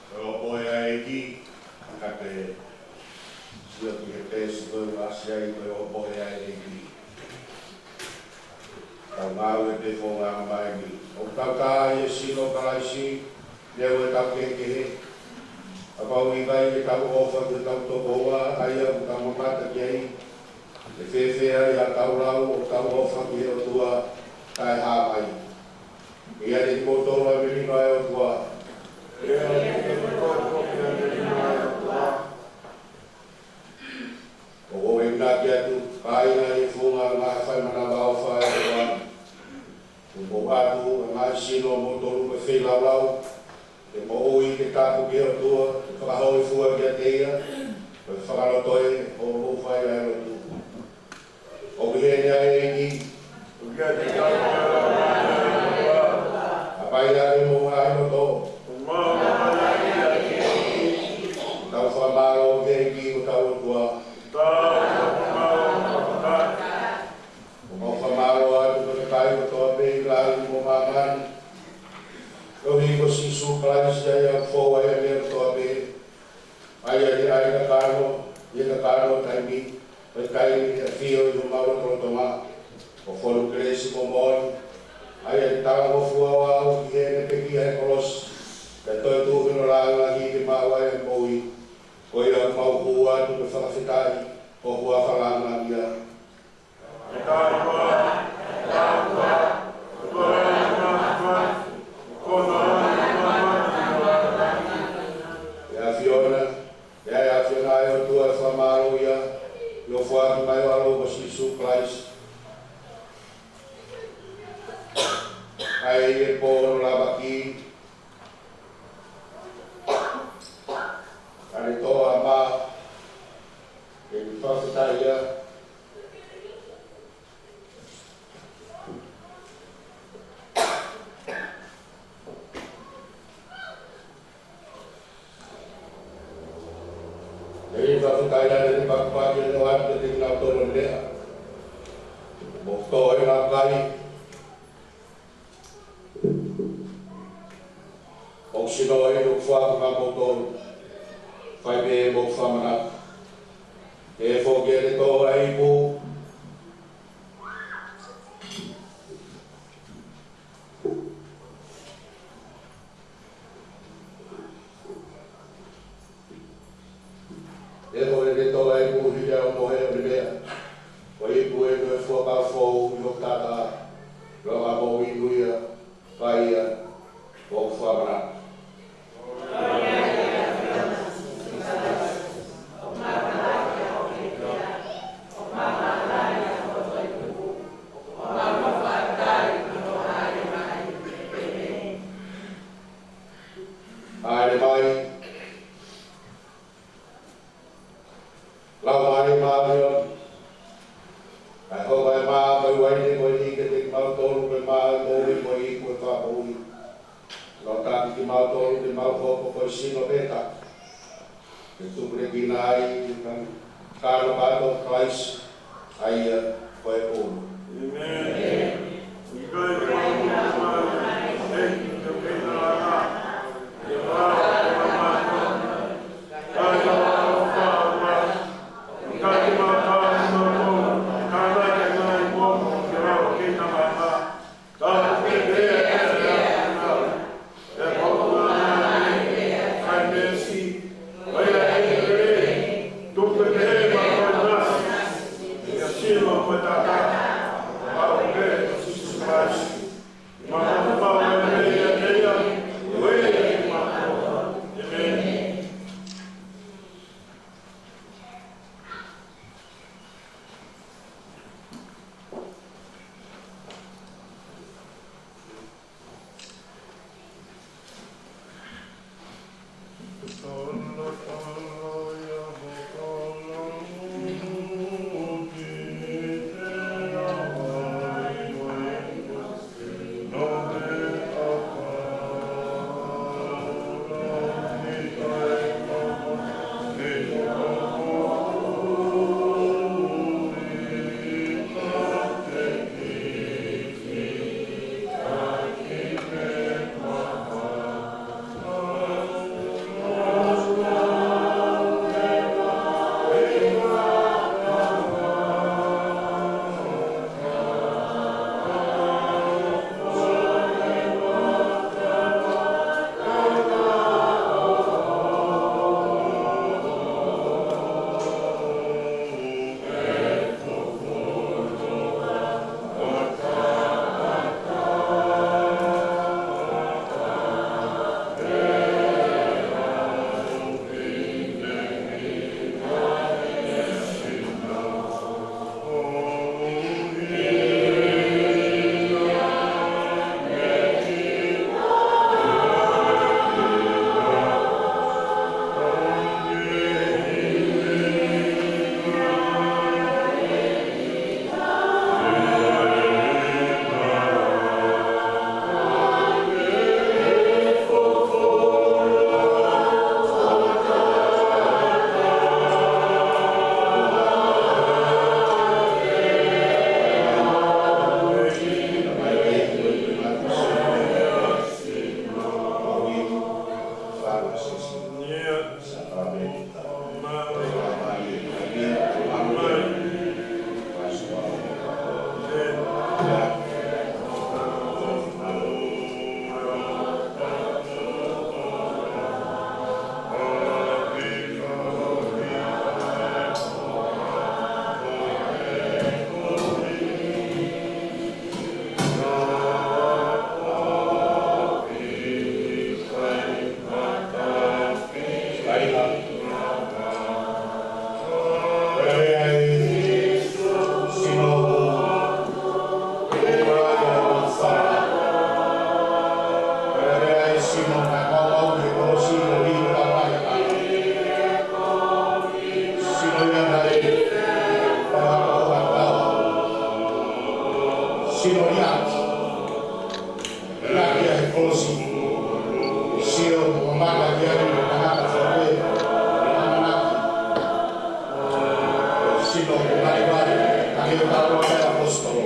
Ko e ʻohomohe ʻa e ʻEiki, ka ke sio ki he peesi ko ē ʻoku ʻasi ai ko e ʻohomohe ʻa e ʻEiki. Tau ngāue pē founga mai ni. ʻOku tau tā ʻi he sino ʻo Kalaisi, neongo ʻetau kehekehe. Kapau ʻe ʻikai ke tau ʻofa ki hotau tokoua, ʻa ia ʻoku tau mamata ki ai, ʻe fēfē ai haʻatau lau ʻo tau ʻofa ki he ʻOtua taʻehāmai? ʻE ʻiate kimoutolu ʻa e melino ʻa e ʻOtua. ʻOku ou ʻuhinga atu, pea ʻi he founga ʻo e ngaahi fai manavaʻofa ʻa e ʻOtua ni, ʻoku ou ʻoatu ʻa e ngaahi sino ʻomoutolu ko e feilaulau, ke moʻui, ke tapu ki he ʻOtua, ke fakahōifua kiate ia, ko e fakalotoʻi hoʻomou fai ʻa e lotu. ʻOku ʻi heni ʻa e ʻEiki. ʻOku ʻiate kimoutolu. ʻA ia ke mou ngaahi loto. Tau fakamālō ki he ʻEiki ko hotau ʻOtua. ʻOku mau fakamālō atu ko e kakai kotoa pē ʻi langi mo māmani, koeʻuhi ko Sīsū Kalaisi, ʻa ia ʻoku fou ai ʻa e meʻa kotoa pē. ʻA ia ʻi he ʻai kakano, ʻi he kakano taimi, ko e taimi ʻe ʻafio ʻi homau lotolotonga, ʻo fonu kelesi mo moʻoni. ʻA ia ʻi he talangofua ʻo aʻu ki heʻene pekia he kolosi, pea toetuʻu ki hono lāngilangi ke maʻu ai ʻa e moʻui, ko ia ʻoku mau hū atu mo e fakafetaʻi, ʻo huafa lāngilangiʻia. ʻE ʻAfiona, ʻe ʻAfiona ʻa e ʻOtua ʻe fakamālōʻia, ʻi hoʻo foaki mai ho ʻAlo ko Sīsū Kalaisi. ʻA ia ʻi he pō hono lavaki, naʻa ne toʻo ʻa e mā, ke ne fakafetaʻi ia, Kai. ʻOku sino ʻi hoku fakamoutolu. Fai pē mo fakamanatu. Ke foki ʻa e tō ʻa e ipu. Ke foki ʻa e tō ʻa e ipu, hili ʻa e mohe ʻo e meʻa. Ko e ipu eni ʻo e fuakava foʻou ʻi hoku taʻataʻa. Ko e moʻui ʻa ia, fai ia, ʻo fakamanatu. ʻAle mai. Laumālie Māʻoniʻoni. ʻA e hoko ʻa e mā ko e uaine ko eni kiate kimautolu, ko e mā ʻo e moʻui, ko e ipu ʻo e fakamoʻui. Nofo ʻiate kimautolu ke mau hoko ko e sino pē taha. Ke tupulekina ai ʻa e kano kātoa ʻo Kalaisi, ʻa ia ko e ʻulu. ʻĒmeni. ʻIkai ke mau ʻai ke ke na ana. Ke vā ke mau mano. Kai o au fāua. ʻIkai ke mau fāua mau. Kana ke ngai momo ke vā ke na ana. Ka ke pea ke na ana. Sino ia. Ia, ia he kolosi. Sio, ʻo mata ki ai, ʻo tangata fōpē, ʻo amanaki. Sino, ʻo mare mare, ʻa e kau ʻaposetolo.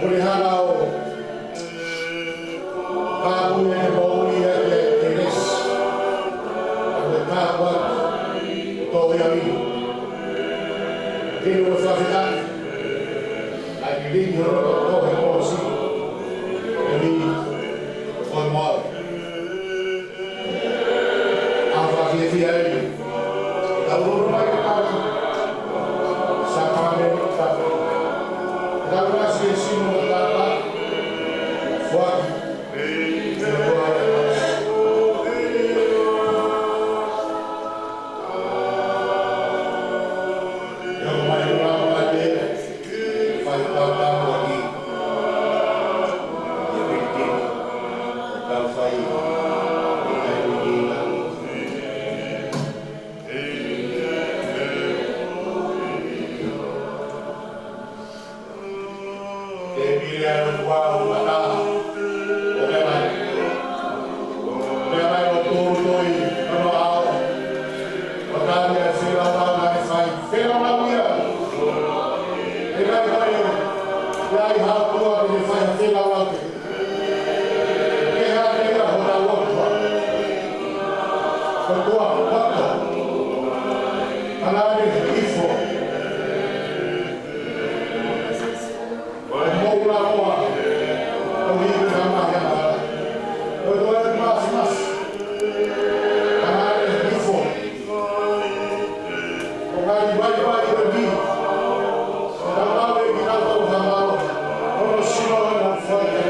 Ko e hanga ʻo kāpui ʻa e moʻui ʻa e kelesi, ʻa e kāpui ʻa e tō ia inu. Inu ʻo fakafetaʻi, ʻa e kilingi ʻo e tō he kolosi, ʻe ni ko e moʻui. ʻA e fiefia eni. Tau lolo mai ke tau. Sākalamēniti tau. Tau lasi e sino mo e tapa. Foaki. Ia mai ula mai e. Fai tau tau aki. Ia piti. Tau fai. Ia piti. Te pili ʻa e ʻOtua ʻo mata. ʻO meʻa mai. ʻO meʻa mai ʻo tūtui. ʻO no ao. ʻO tali ʻa e sila ʻo na e fai. Fela ʻo na ia. ʻE kai kai. ʻIa ʻi ha ʻOtua ke fai fela ʻo na. Ke hake ia hotau ʻOtua. Ko e ʻOtua poto. Hanga ʻe he ifo. Ko e moʻui ʻa e ʻOtua. Ko e hiki hanga he ʻOtua. Ko e ʻOtua ʻe mafimafi. Hanga ʻe he ifo. Ko e ngaahi vaivai ʻo e ʻaho ni. Ko e tau lau ʻe kitautolu ha mālohi. Ko hono sino ʻo e moʻui.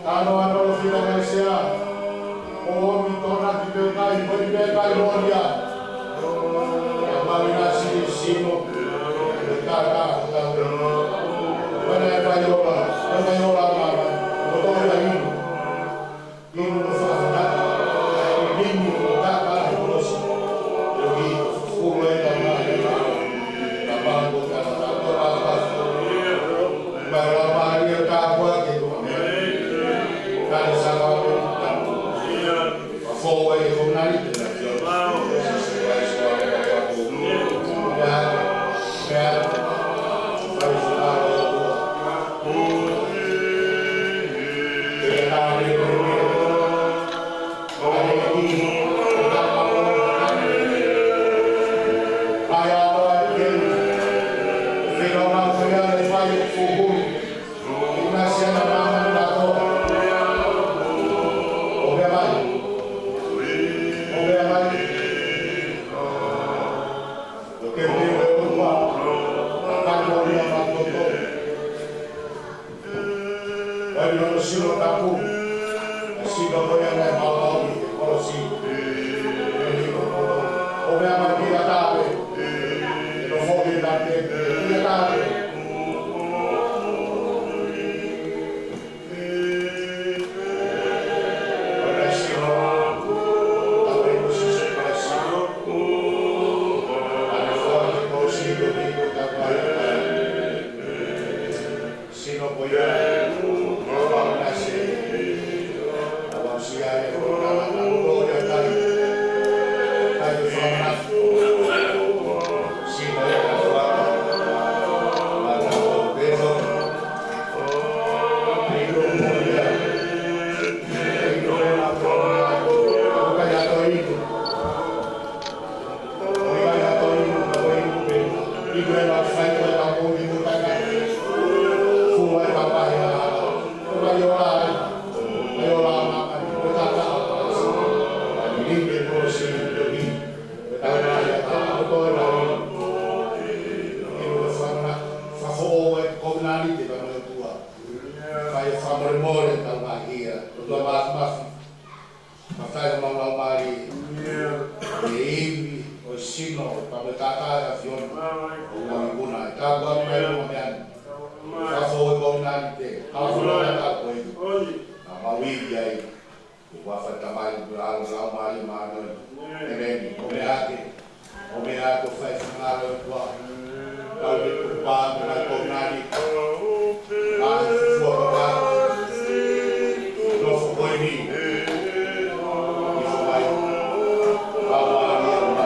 Tano ano lo fila mai sea. O mi tona ki pe kai, ko i pe kai lo ia. Ka mali na si sino. Ka ka ka. Mana e kai ola, mana e ola mama. O to ia inu. Inu no fa ka. Inu ka ka ko lo si. Yo ki. Ulo e ka ma e ka. Ka ma ko ka ka ka ka. Mai la ma ia ka kua ke ko. Ka le sa ka. Ka fo e ko na ni. Vai no sino tapu. Sino ko ia na mau mau ni kolosi. Ko ia mai ki a tape. No fo ki a tape. Ki a tape. Fai e fakamolemole tau ngaahi ia, ʻOtua Māfimafi. Fakafetaʻi homau laumālie. ʻI he ivi ʻo e sino, pea mo e taʻataʻa ʻo e ʻAfiona. ʻO ngaahi puna, ʻe tāpuaki mai ʻa e meʻa ni. Fakafou e kovinānite, fakafou e taʻu ko ē. Naʻa mau ivi ai, ʻi he huafa ʻo e Tamai, ʻa e ʻAlo, ʻa e Laumālie Māʻoniʻoni. ʻEmeni. ʻOmai ake, ʻomai ʻa e fai finangalo ʻo e ʻOtua. Kau ke tupa mo e ngaahi kōnani. Ngaahi fua papa. Nofo ko eni. ʻI he ʻOtua. Laumālie Māʻoniʻoni.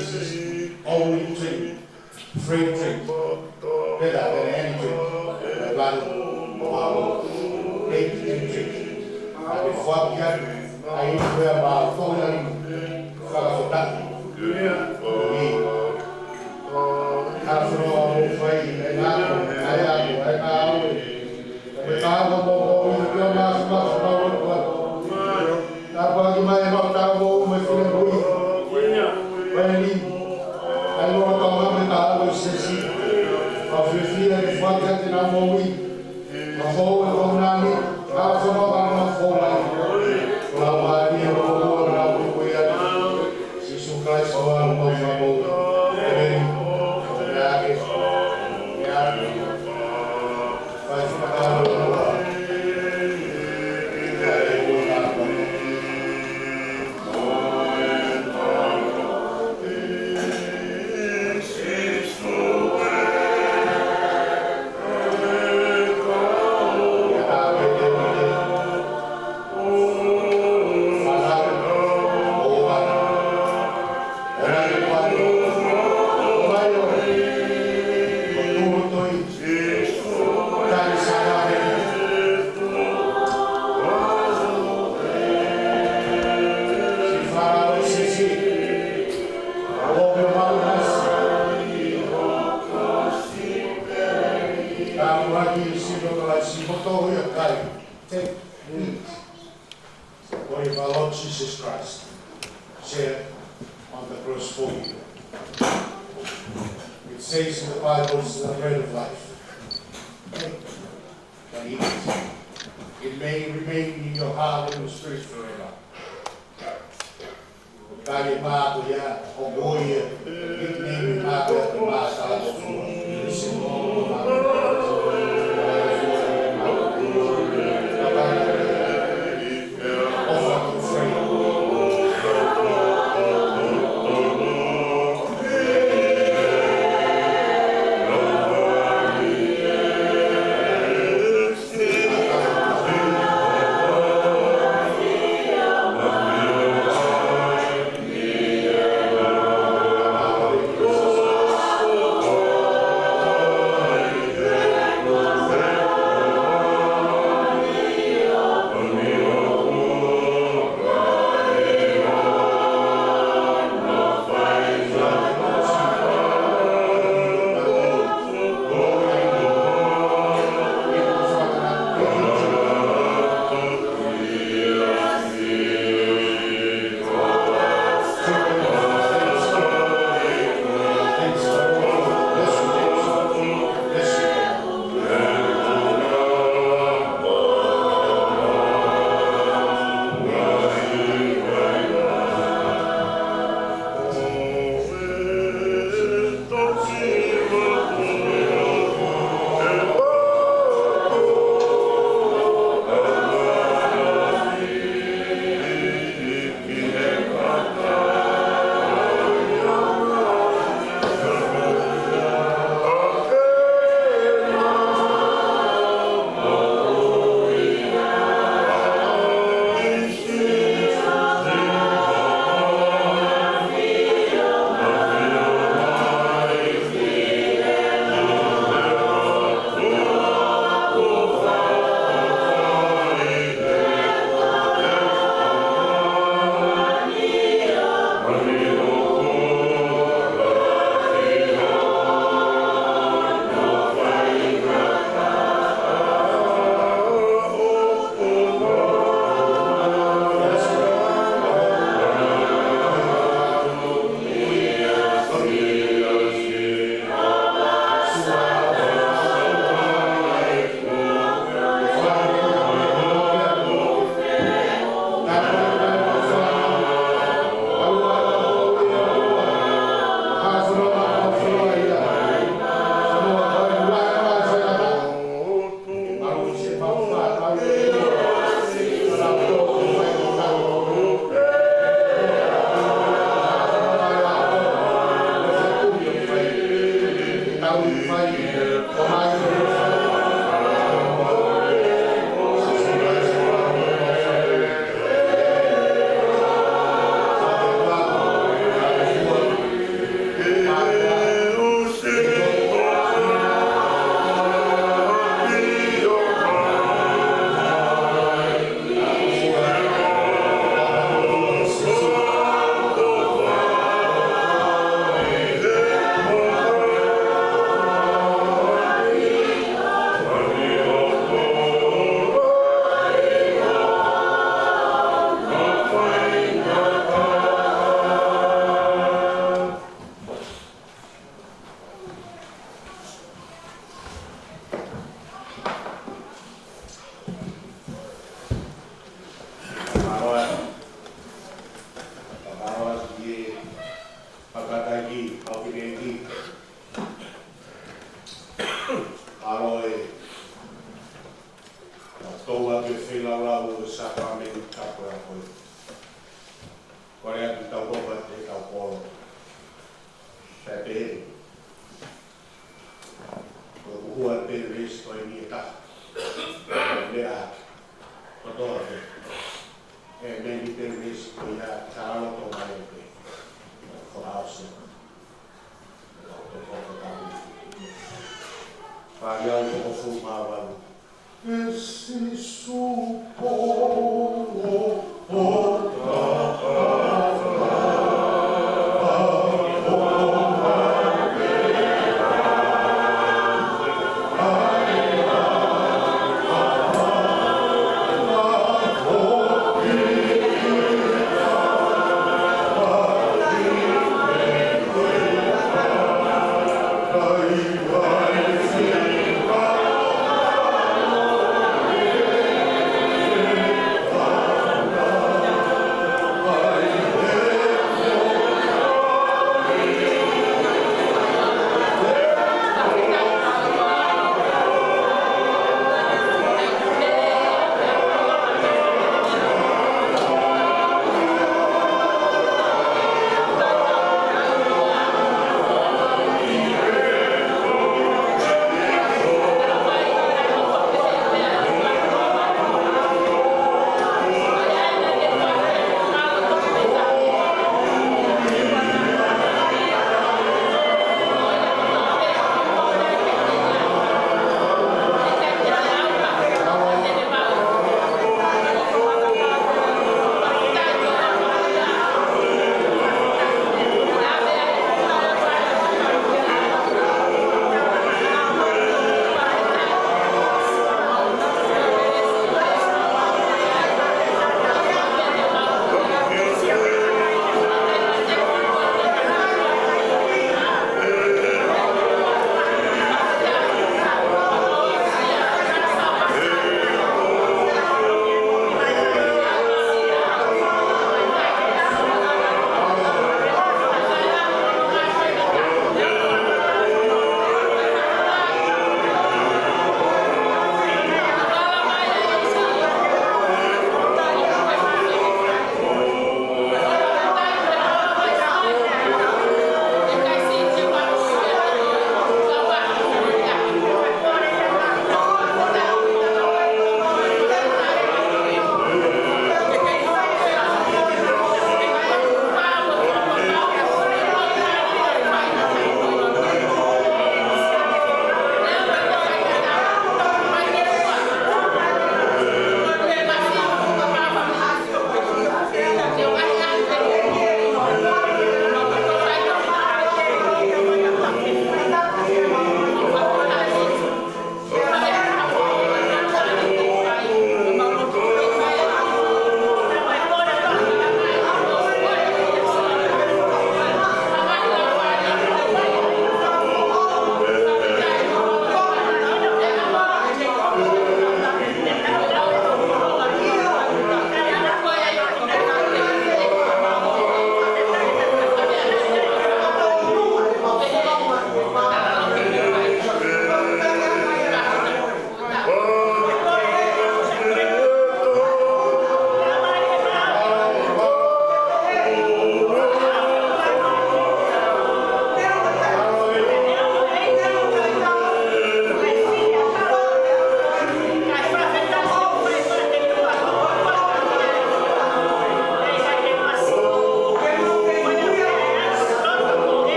This is the only drink, free drink, better than any drink, the blood of our Lord. Take and drink. ʻA e foaki atu ʻa e uike ʻa e maau, tō ia i fakafetaʻi. ʻI he ʻAfiona ʻoku fai, ʻe ngāue, ʻe ngāue, ʻe ngāue. Take, take, eat. The body of our Lord Jesus Christ, shared on the cross for you. It says in the Bible, "It's the bread of life. Take and eat it. It may remain in your heart and your spirit forever." Kali mako ia, o ko ia, nickname mako ia, ko Masa. Mālō ʻa e fakataha ki he fakataha ki he ʻaho ni. Mālō e tau ake feilaulau ʻo e sākalamēniti tapu ʻa e ʻaho ni. Kole atu tau kopa te tau kolo. Pea pehē, ko e kuhua pē veesi ko eni ʻe taha. Lea kotoa pē. ʻĒmeni pē veesi ko ia, talaloto mai pē. Ko e ʻaho ni. Ko e toko tapu. Fānau toko hongofulu mā valu.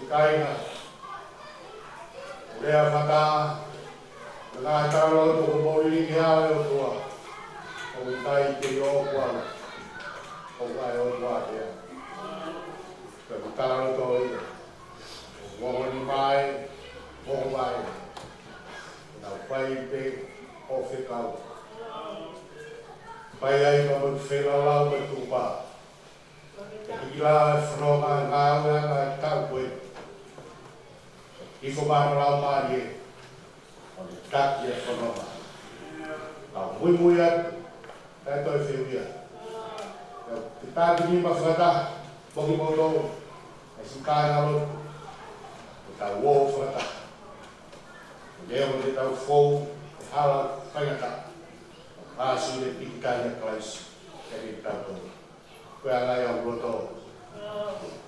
Kāinga, lea fakataha, ngaahi talaloto kuo mou liliu ki he ʻOtua. ʻOku ʻikai ke ʻi ʻoʻoku au, ʻoku ʻa e ʻOtua pē. Ko ʻeku talaloto ia. Ongo nima ē, ongo vaʻe. Naʻa fai pē ʻo fekau. Fai ai ka mo feilaulau mo tupa. Ke hiki lā e fononga ngāue ʻa e taʻu ko ē. Hifo mai hono Laumālie, ʻo ne taki e fononga. Ka muimui atu, kae toe fehuʻia. Ka te taki nima fakataha, mo kimoutolu, ʻa e siʻi kāingalotu, ʻo tau ō fakataha. Leo te tau fou, e hala faingataʻa. Pāsi le pīkitai ʻa Kalaisi, ʻiate kitautolu. Ko e anga ia ʻoku loto,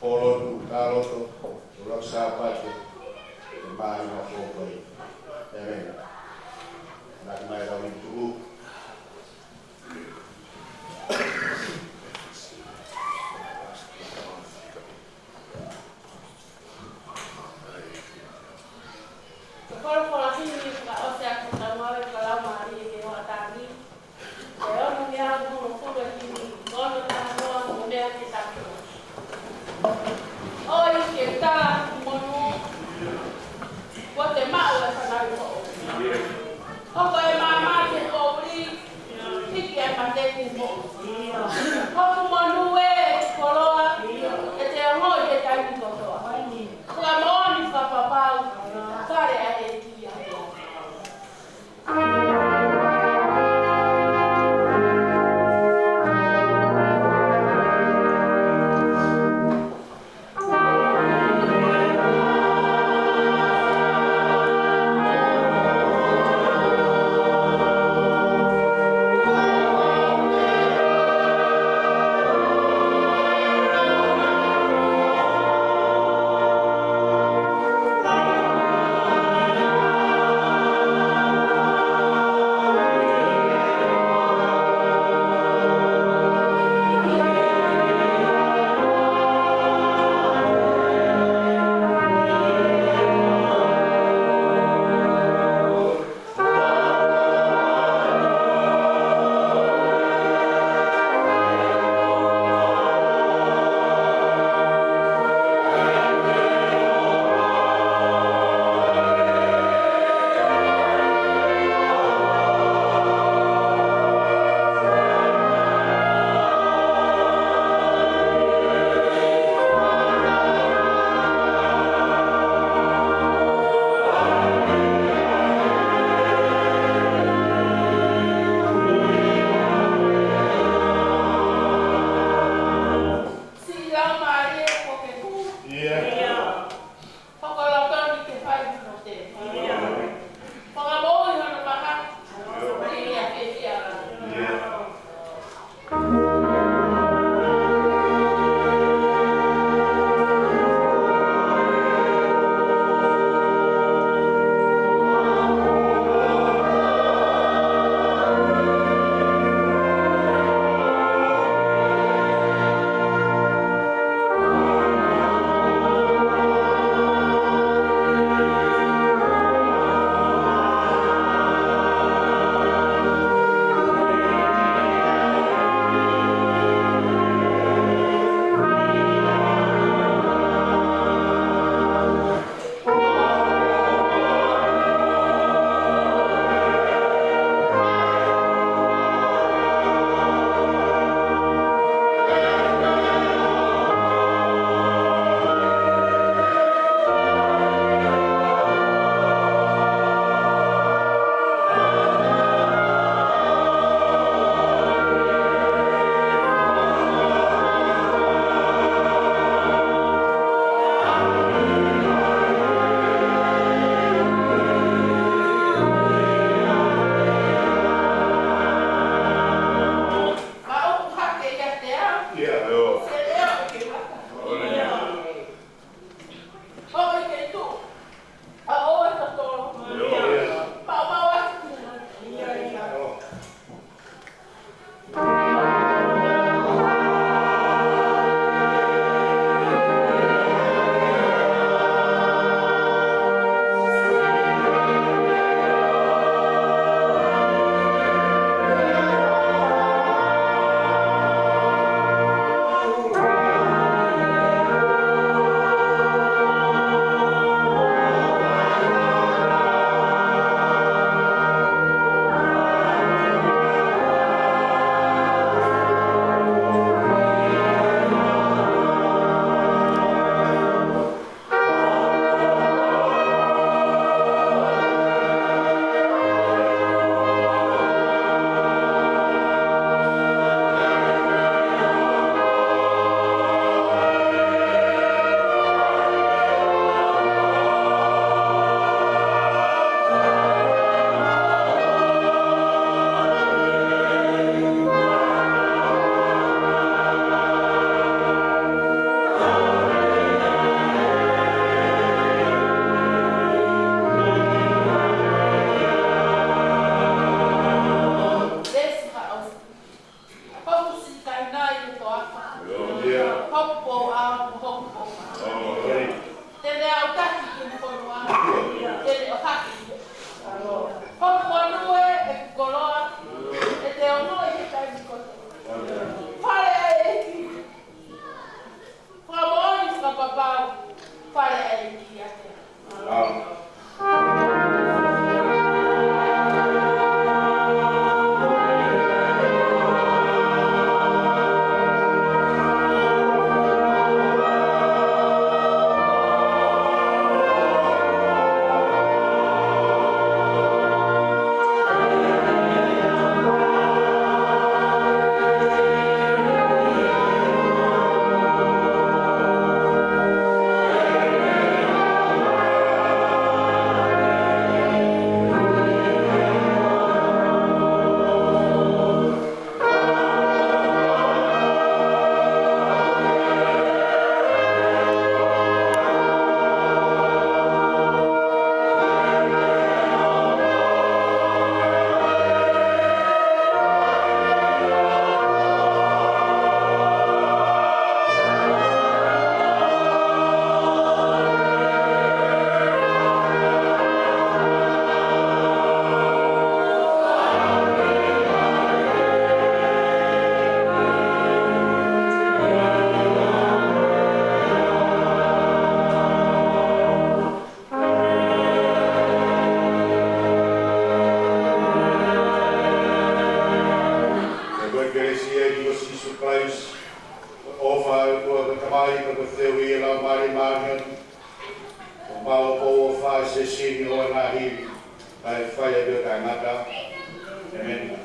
ʻoku lotu, ka loto, ʻoku lotu Sāpate, ʻe mai na fou ko ē. ʻĒmeni. Naki mai ka wini tuku. Ko e folofola himi fakaʻosi ʻa e Fakamoʻui ʻa e Laumālie ki he hoʻatā ni. Ko e ono ngeau hongofulu e himi, ono taha noa mo e meʻa ke tapu. ʻOi ke tala monū, kuo te maʻu e fanauʻi hoʻo. ʻOku ʻi ai e maama ke poʻuli Sesini o na hivi, ai fai ai pio taimata. Amen.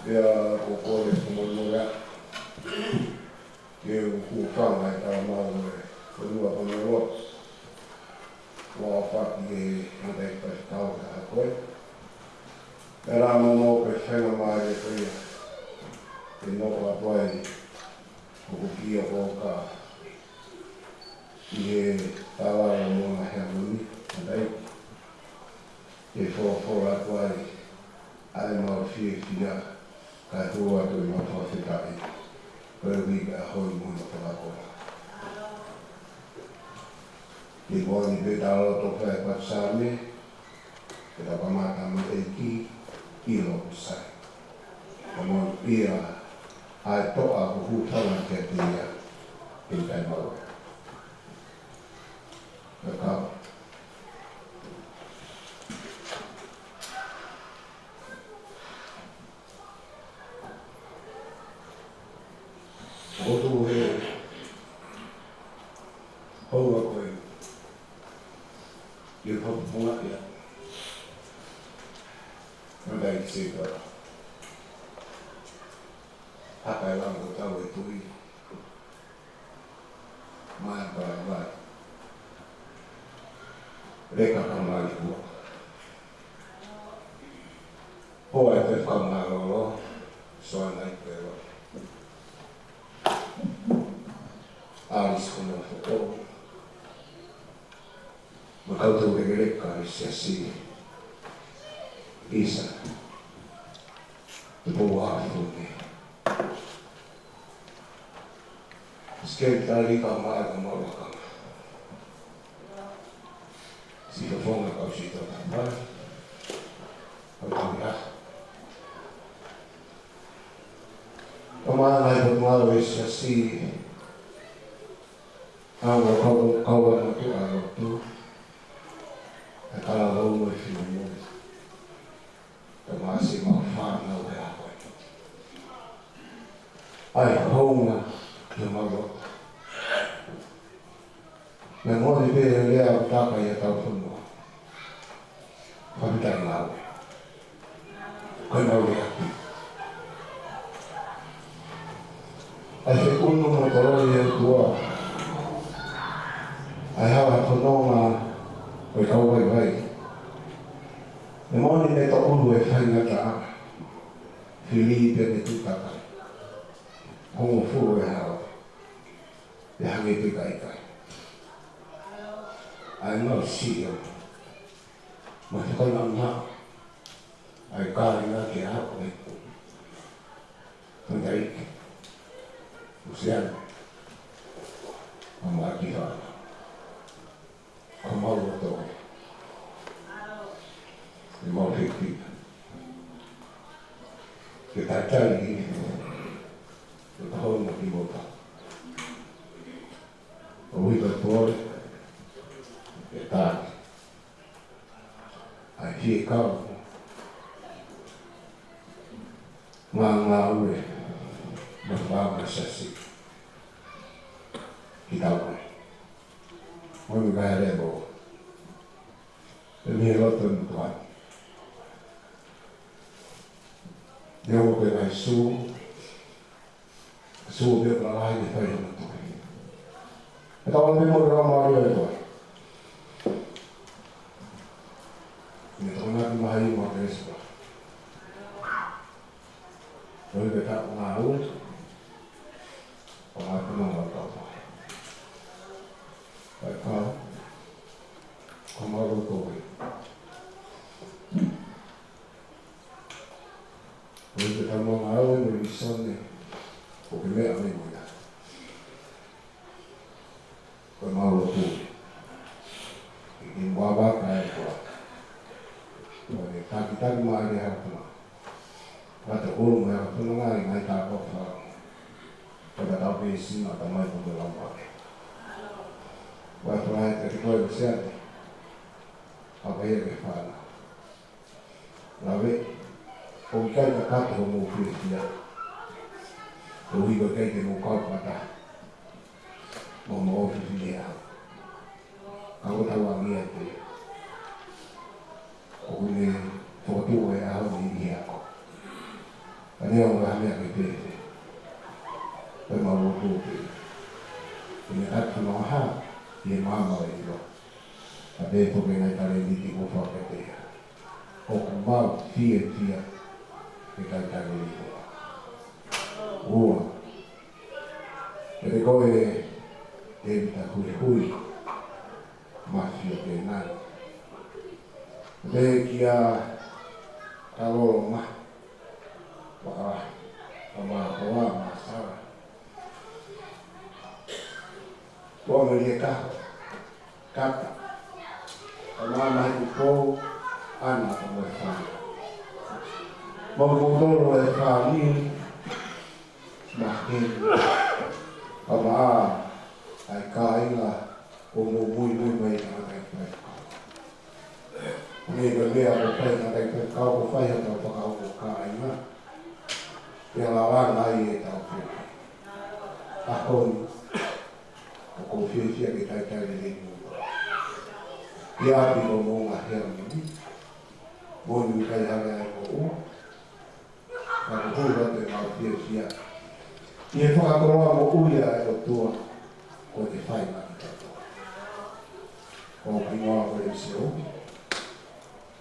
Pea ko e kole mo e moʻui ke u hūfanga he talamau ʻo e fonua Vanuatu. Ua faki e mata i fai tau ka ko e. Pea la mo mo pe fenga mai e ko ia. Ke nofo atu ai, ko ko kia ko ka. ʻI he tala mo na hea muni, andai. Ke folofola atu ai, ʻa e mau fiefia, kae hū atu ʻemau fakafetaʻi, ko e uike ʻaho ni mo hono fakakoloa. Ke moʻoni pē tala ʻo e tohi ʻa e Patisame, ke tau kamata mo e ʻEiki, ʻi loto sai. Ka mo ia, ʻa e toʻa kuo hūfanga kiate ia, ke kai mau. Ka kau. ʻOku tuʻu he houa ko eni, ʻi he hopo ponga ia. Manda i se ka. Haka e lango tau e tui. Mai pa vai. Leka ka mai kua. Hoa e Faifekau Mālōlō, Soana ʻi Pelo. Alice Konofo. Mo e kau taulekeleka ʻa e Siasi. ʻIsa. Tupou Haʻafine. Sekelitali ka mai ka mau aka. Siʻi Fofonga Kausito Tapai. Kau tau ia. Ka mai ngai ka mau e Siasi. Kau kau kau ʻa e motuʻa lotu. Ka kala vau mo e fina mo. Ka masi mau fānau he ʻaho ni. ʻAi, hounga, ke mau lotu. Naʻe moʻoni pē e lea ʻoku taka ʻi hotau fonua. Fakafetaʻi ngāue. Ko e mau lea ki. ʻAi, fekunu mo toloi e ʻOtua. ʻAi, hala fononga, ko e kau vaivai. Naʻe moʻoni ne tokulu e faingataʻa. Fili pē ne tutaka. Hongofulu e hala. Pea hangē pē ka ʻikai. ʻAi mau sio. Mo e fakamanatu ʻa e kāinga ke aʻu ki he Tangataʻeiki Luseane Maʻakifaʻana. Ko homau loto ē, ʻoku mau fiefia ke talitali ʻi he ʻaho ni kimoutolu. ʻOku ʻi ai e pole ʻe taha ʻa e fiekaú, ngāue mo e fakaʻaongaʻi ʻa e siasi ki taua. Mo e meʻa leva ʻoku ʻi he loto ʻo e motuʻa ni, ʻoku pē ngaahi sū, sū pē ʻoku lalahi ke fai hono tuʻi. ʻE tau ʻalu pē mo e lau mālie ʻa e tohi. Ne tau naki maha i ma ke sua. Ko e pē taʻu ngāue, ʻo ngāue pē mo ngāue tau fai. Faifekau, ko homau loto ē, ʻoku ʻi ai e talanoa ʻo e vīsone ʻoku ke meʻa mai mo ia. Ko homau loto ē, ʻi he muʻa vaka ē ko ā, ʻoku ne takitaki mai ʻa e hā puna. Ka te holo mai ʻa e hā puna ngaahi ngaahi tāpuaki. Ko e tau pē sino ta mai ko e lau mālie. Ko e fai ke te koe Luseane, ʻa pē ia ke fana. Lave, ʻoku ʻikai ke kakato hoʻomou fiefia, koeʻuhi ko e ʻikai ke mou kau fakataha mo hoʻomou ʻōfisi ʻi he ʻaho. Ka ʻoku tau angia pē, ʻoku ne fokotuʻu e ʻaho ni ʻi he ako. Ka neongo ha meʻa ke pehē, ko homau loto pē, ʻoku ne ʻatu noa ha ʻi he maama ʻo e ʻilo. Ka pehē ko e ngaahi talēniti kuo fakakete ia, ʻoku mau fiefia ke talitali ʻi muʻa. Ua, pea ko e Tēvita Huihui, Mafio Kēnani. Pea kia Kalolo Mahi, Vakalahi, ʻa Māhoa Māsala. Ko Amerika, Kata, ʻa Māmahi Upou, ʻAna ʻa Moefana. Mo kimoutolu e fāmili, Maheni, ʻa Maʻa, ʻa e kāinga ʻoku mou muimui mai ʻi he tangataʻeiki faifekau. Ko e meʻa ʻoku fai ʻe he tangataʻeiki faifekau, ʻoku fai hotau fakaongo kāinga. Pea lalanga ai ʻetau pule. ʻAho ni, ʻoku ou fiefia ke talitali lelei mo ia. ʻI he ʻapi ʻo Moʻunga Heamoni, moʻoni ʻikai hanga ai ko ua, ka ko e hulu atu ʻemau fiefia ʻi he fakakoloa moʻui ʻa e ʻOtua kuo ne fai maʻa kitautolu. Ko e hingoa ko e Sio,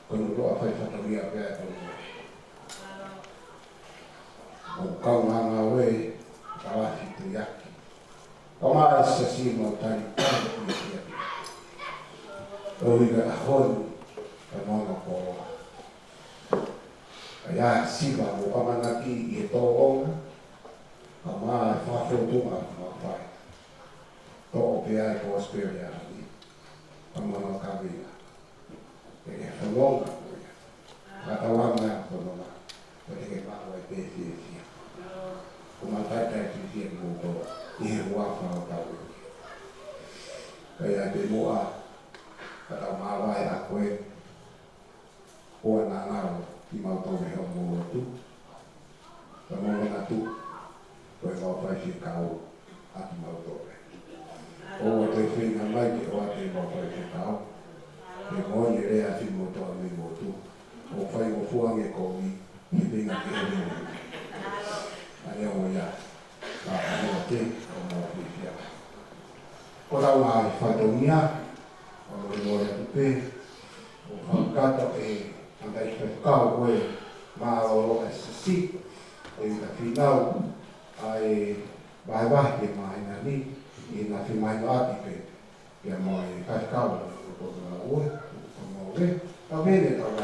ko e loa fai fatongia pea ko e ʻo kau ngāngāue, ka lafi tu yaki. Ka mai sasi mau tali, tali ki ia. ʻOku ʻi he ʻaho ni, ka mau ma koloa. Ka ʻi ai ha siva mo ʻamanaki ʻi he tōʻonga, ka mai fafo tu ma ma fai. Toʻo pē ʻa e kosipeli ʻa e ʻaho ni, ka mau ma kaveinga. ʻE ke fononga ko ia. Ka tau anga fononga, ko te ke maʻu ai pē fiefia. Ko e matai tai fiefia ki moutolu, ʻi he huafa ʻo Tauʻeiki. Ka ʻi ai pē muʻa, ka tau māvae ʻa koe, ʻoua naʻa ngalo kimautolu ʻi hoʻomou lotu. Ka mau manatu, ko e kau faifekau ʻa kimautolu. ʻOua te feinga mai ke ʻoatu ʻemau faifekau. He ko e lea ʻa e finemotuʻa mei motu. ʻOku faingofua ange kovi, he feinga ke ʻomi. ʻA ia ʻoku ʻi ai, ka ʻoua te, ʻoku mau fiefia. Ko ʻetau ngaahi fatongia, ʻoku mole mole atu pē, ʻoku fakakakato ʻe he tangataʻeiki faifekau ko e mālōlō ʻa e siasi, ʻe ʻi ai ha finau, ʻa e vahevahe ki he māhina ni, ʻi he ngaahi mahino ʻaki pē, pea mo e faifekau, ʻo ko e ngāue, ʻo ko e ngāue. Tau mei ne tau lau.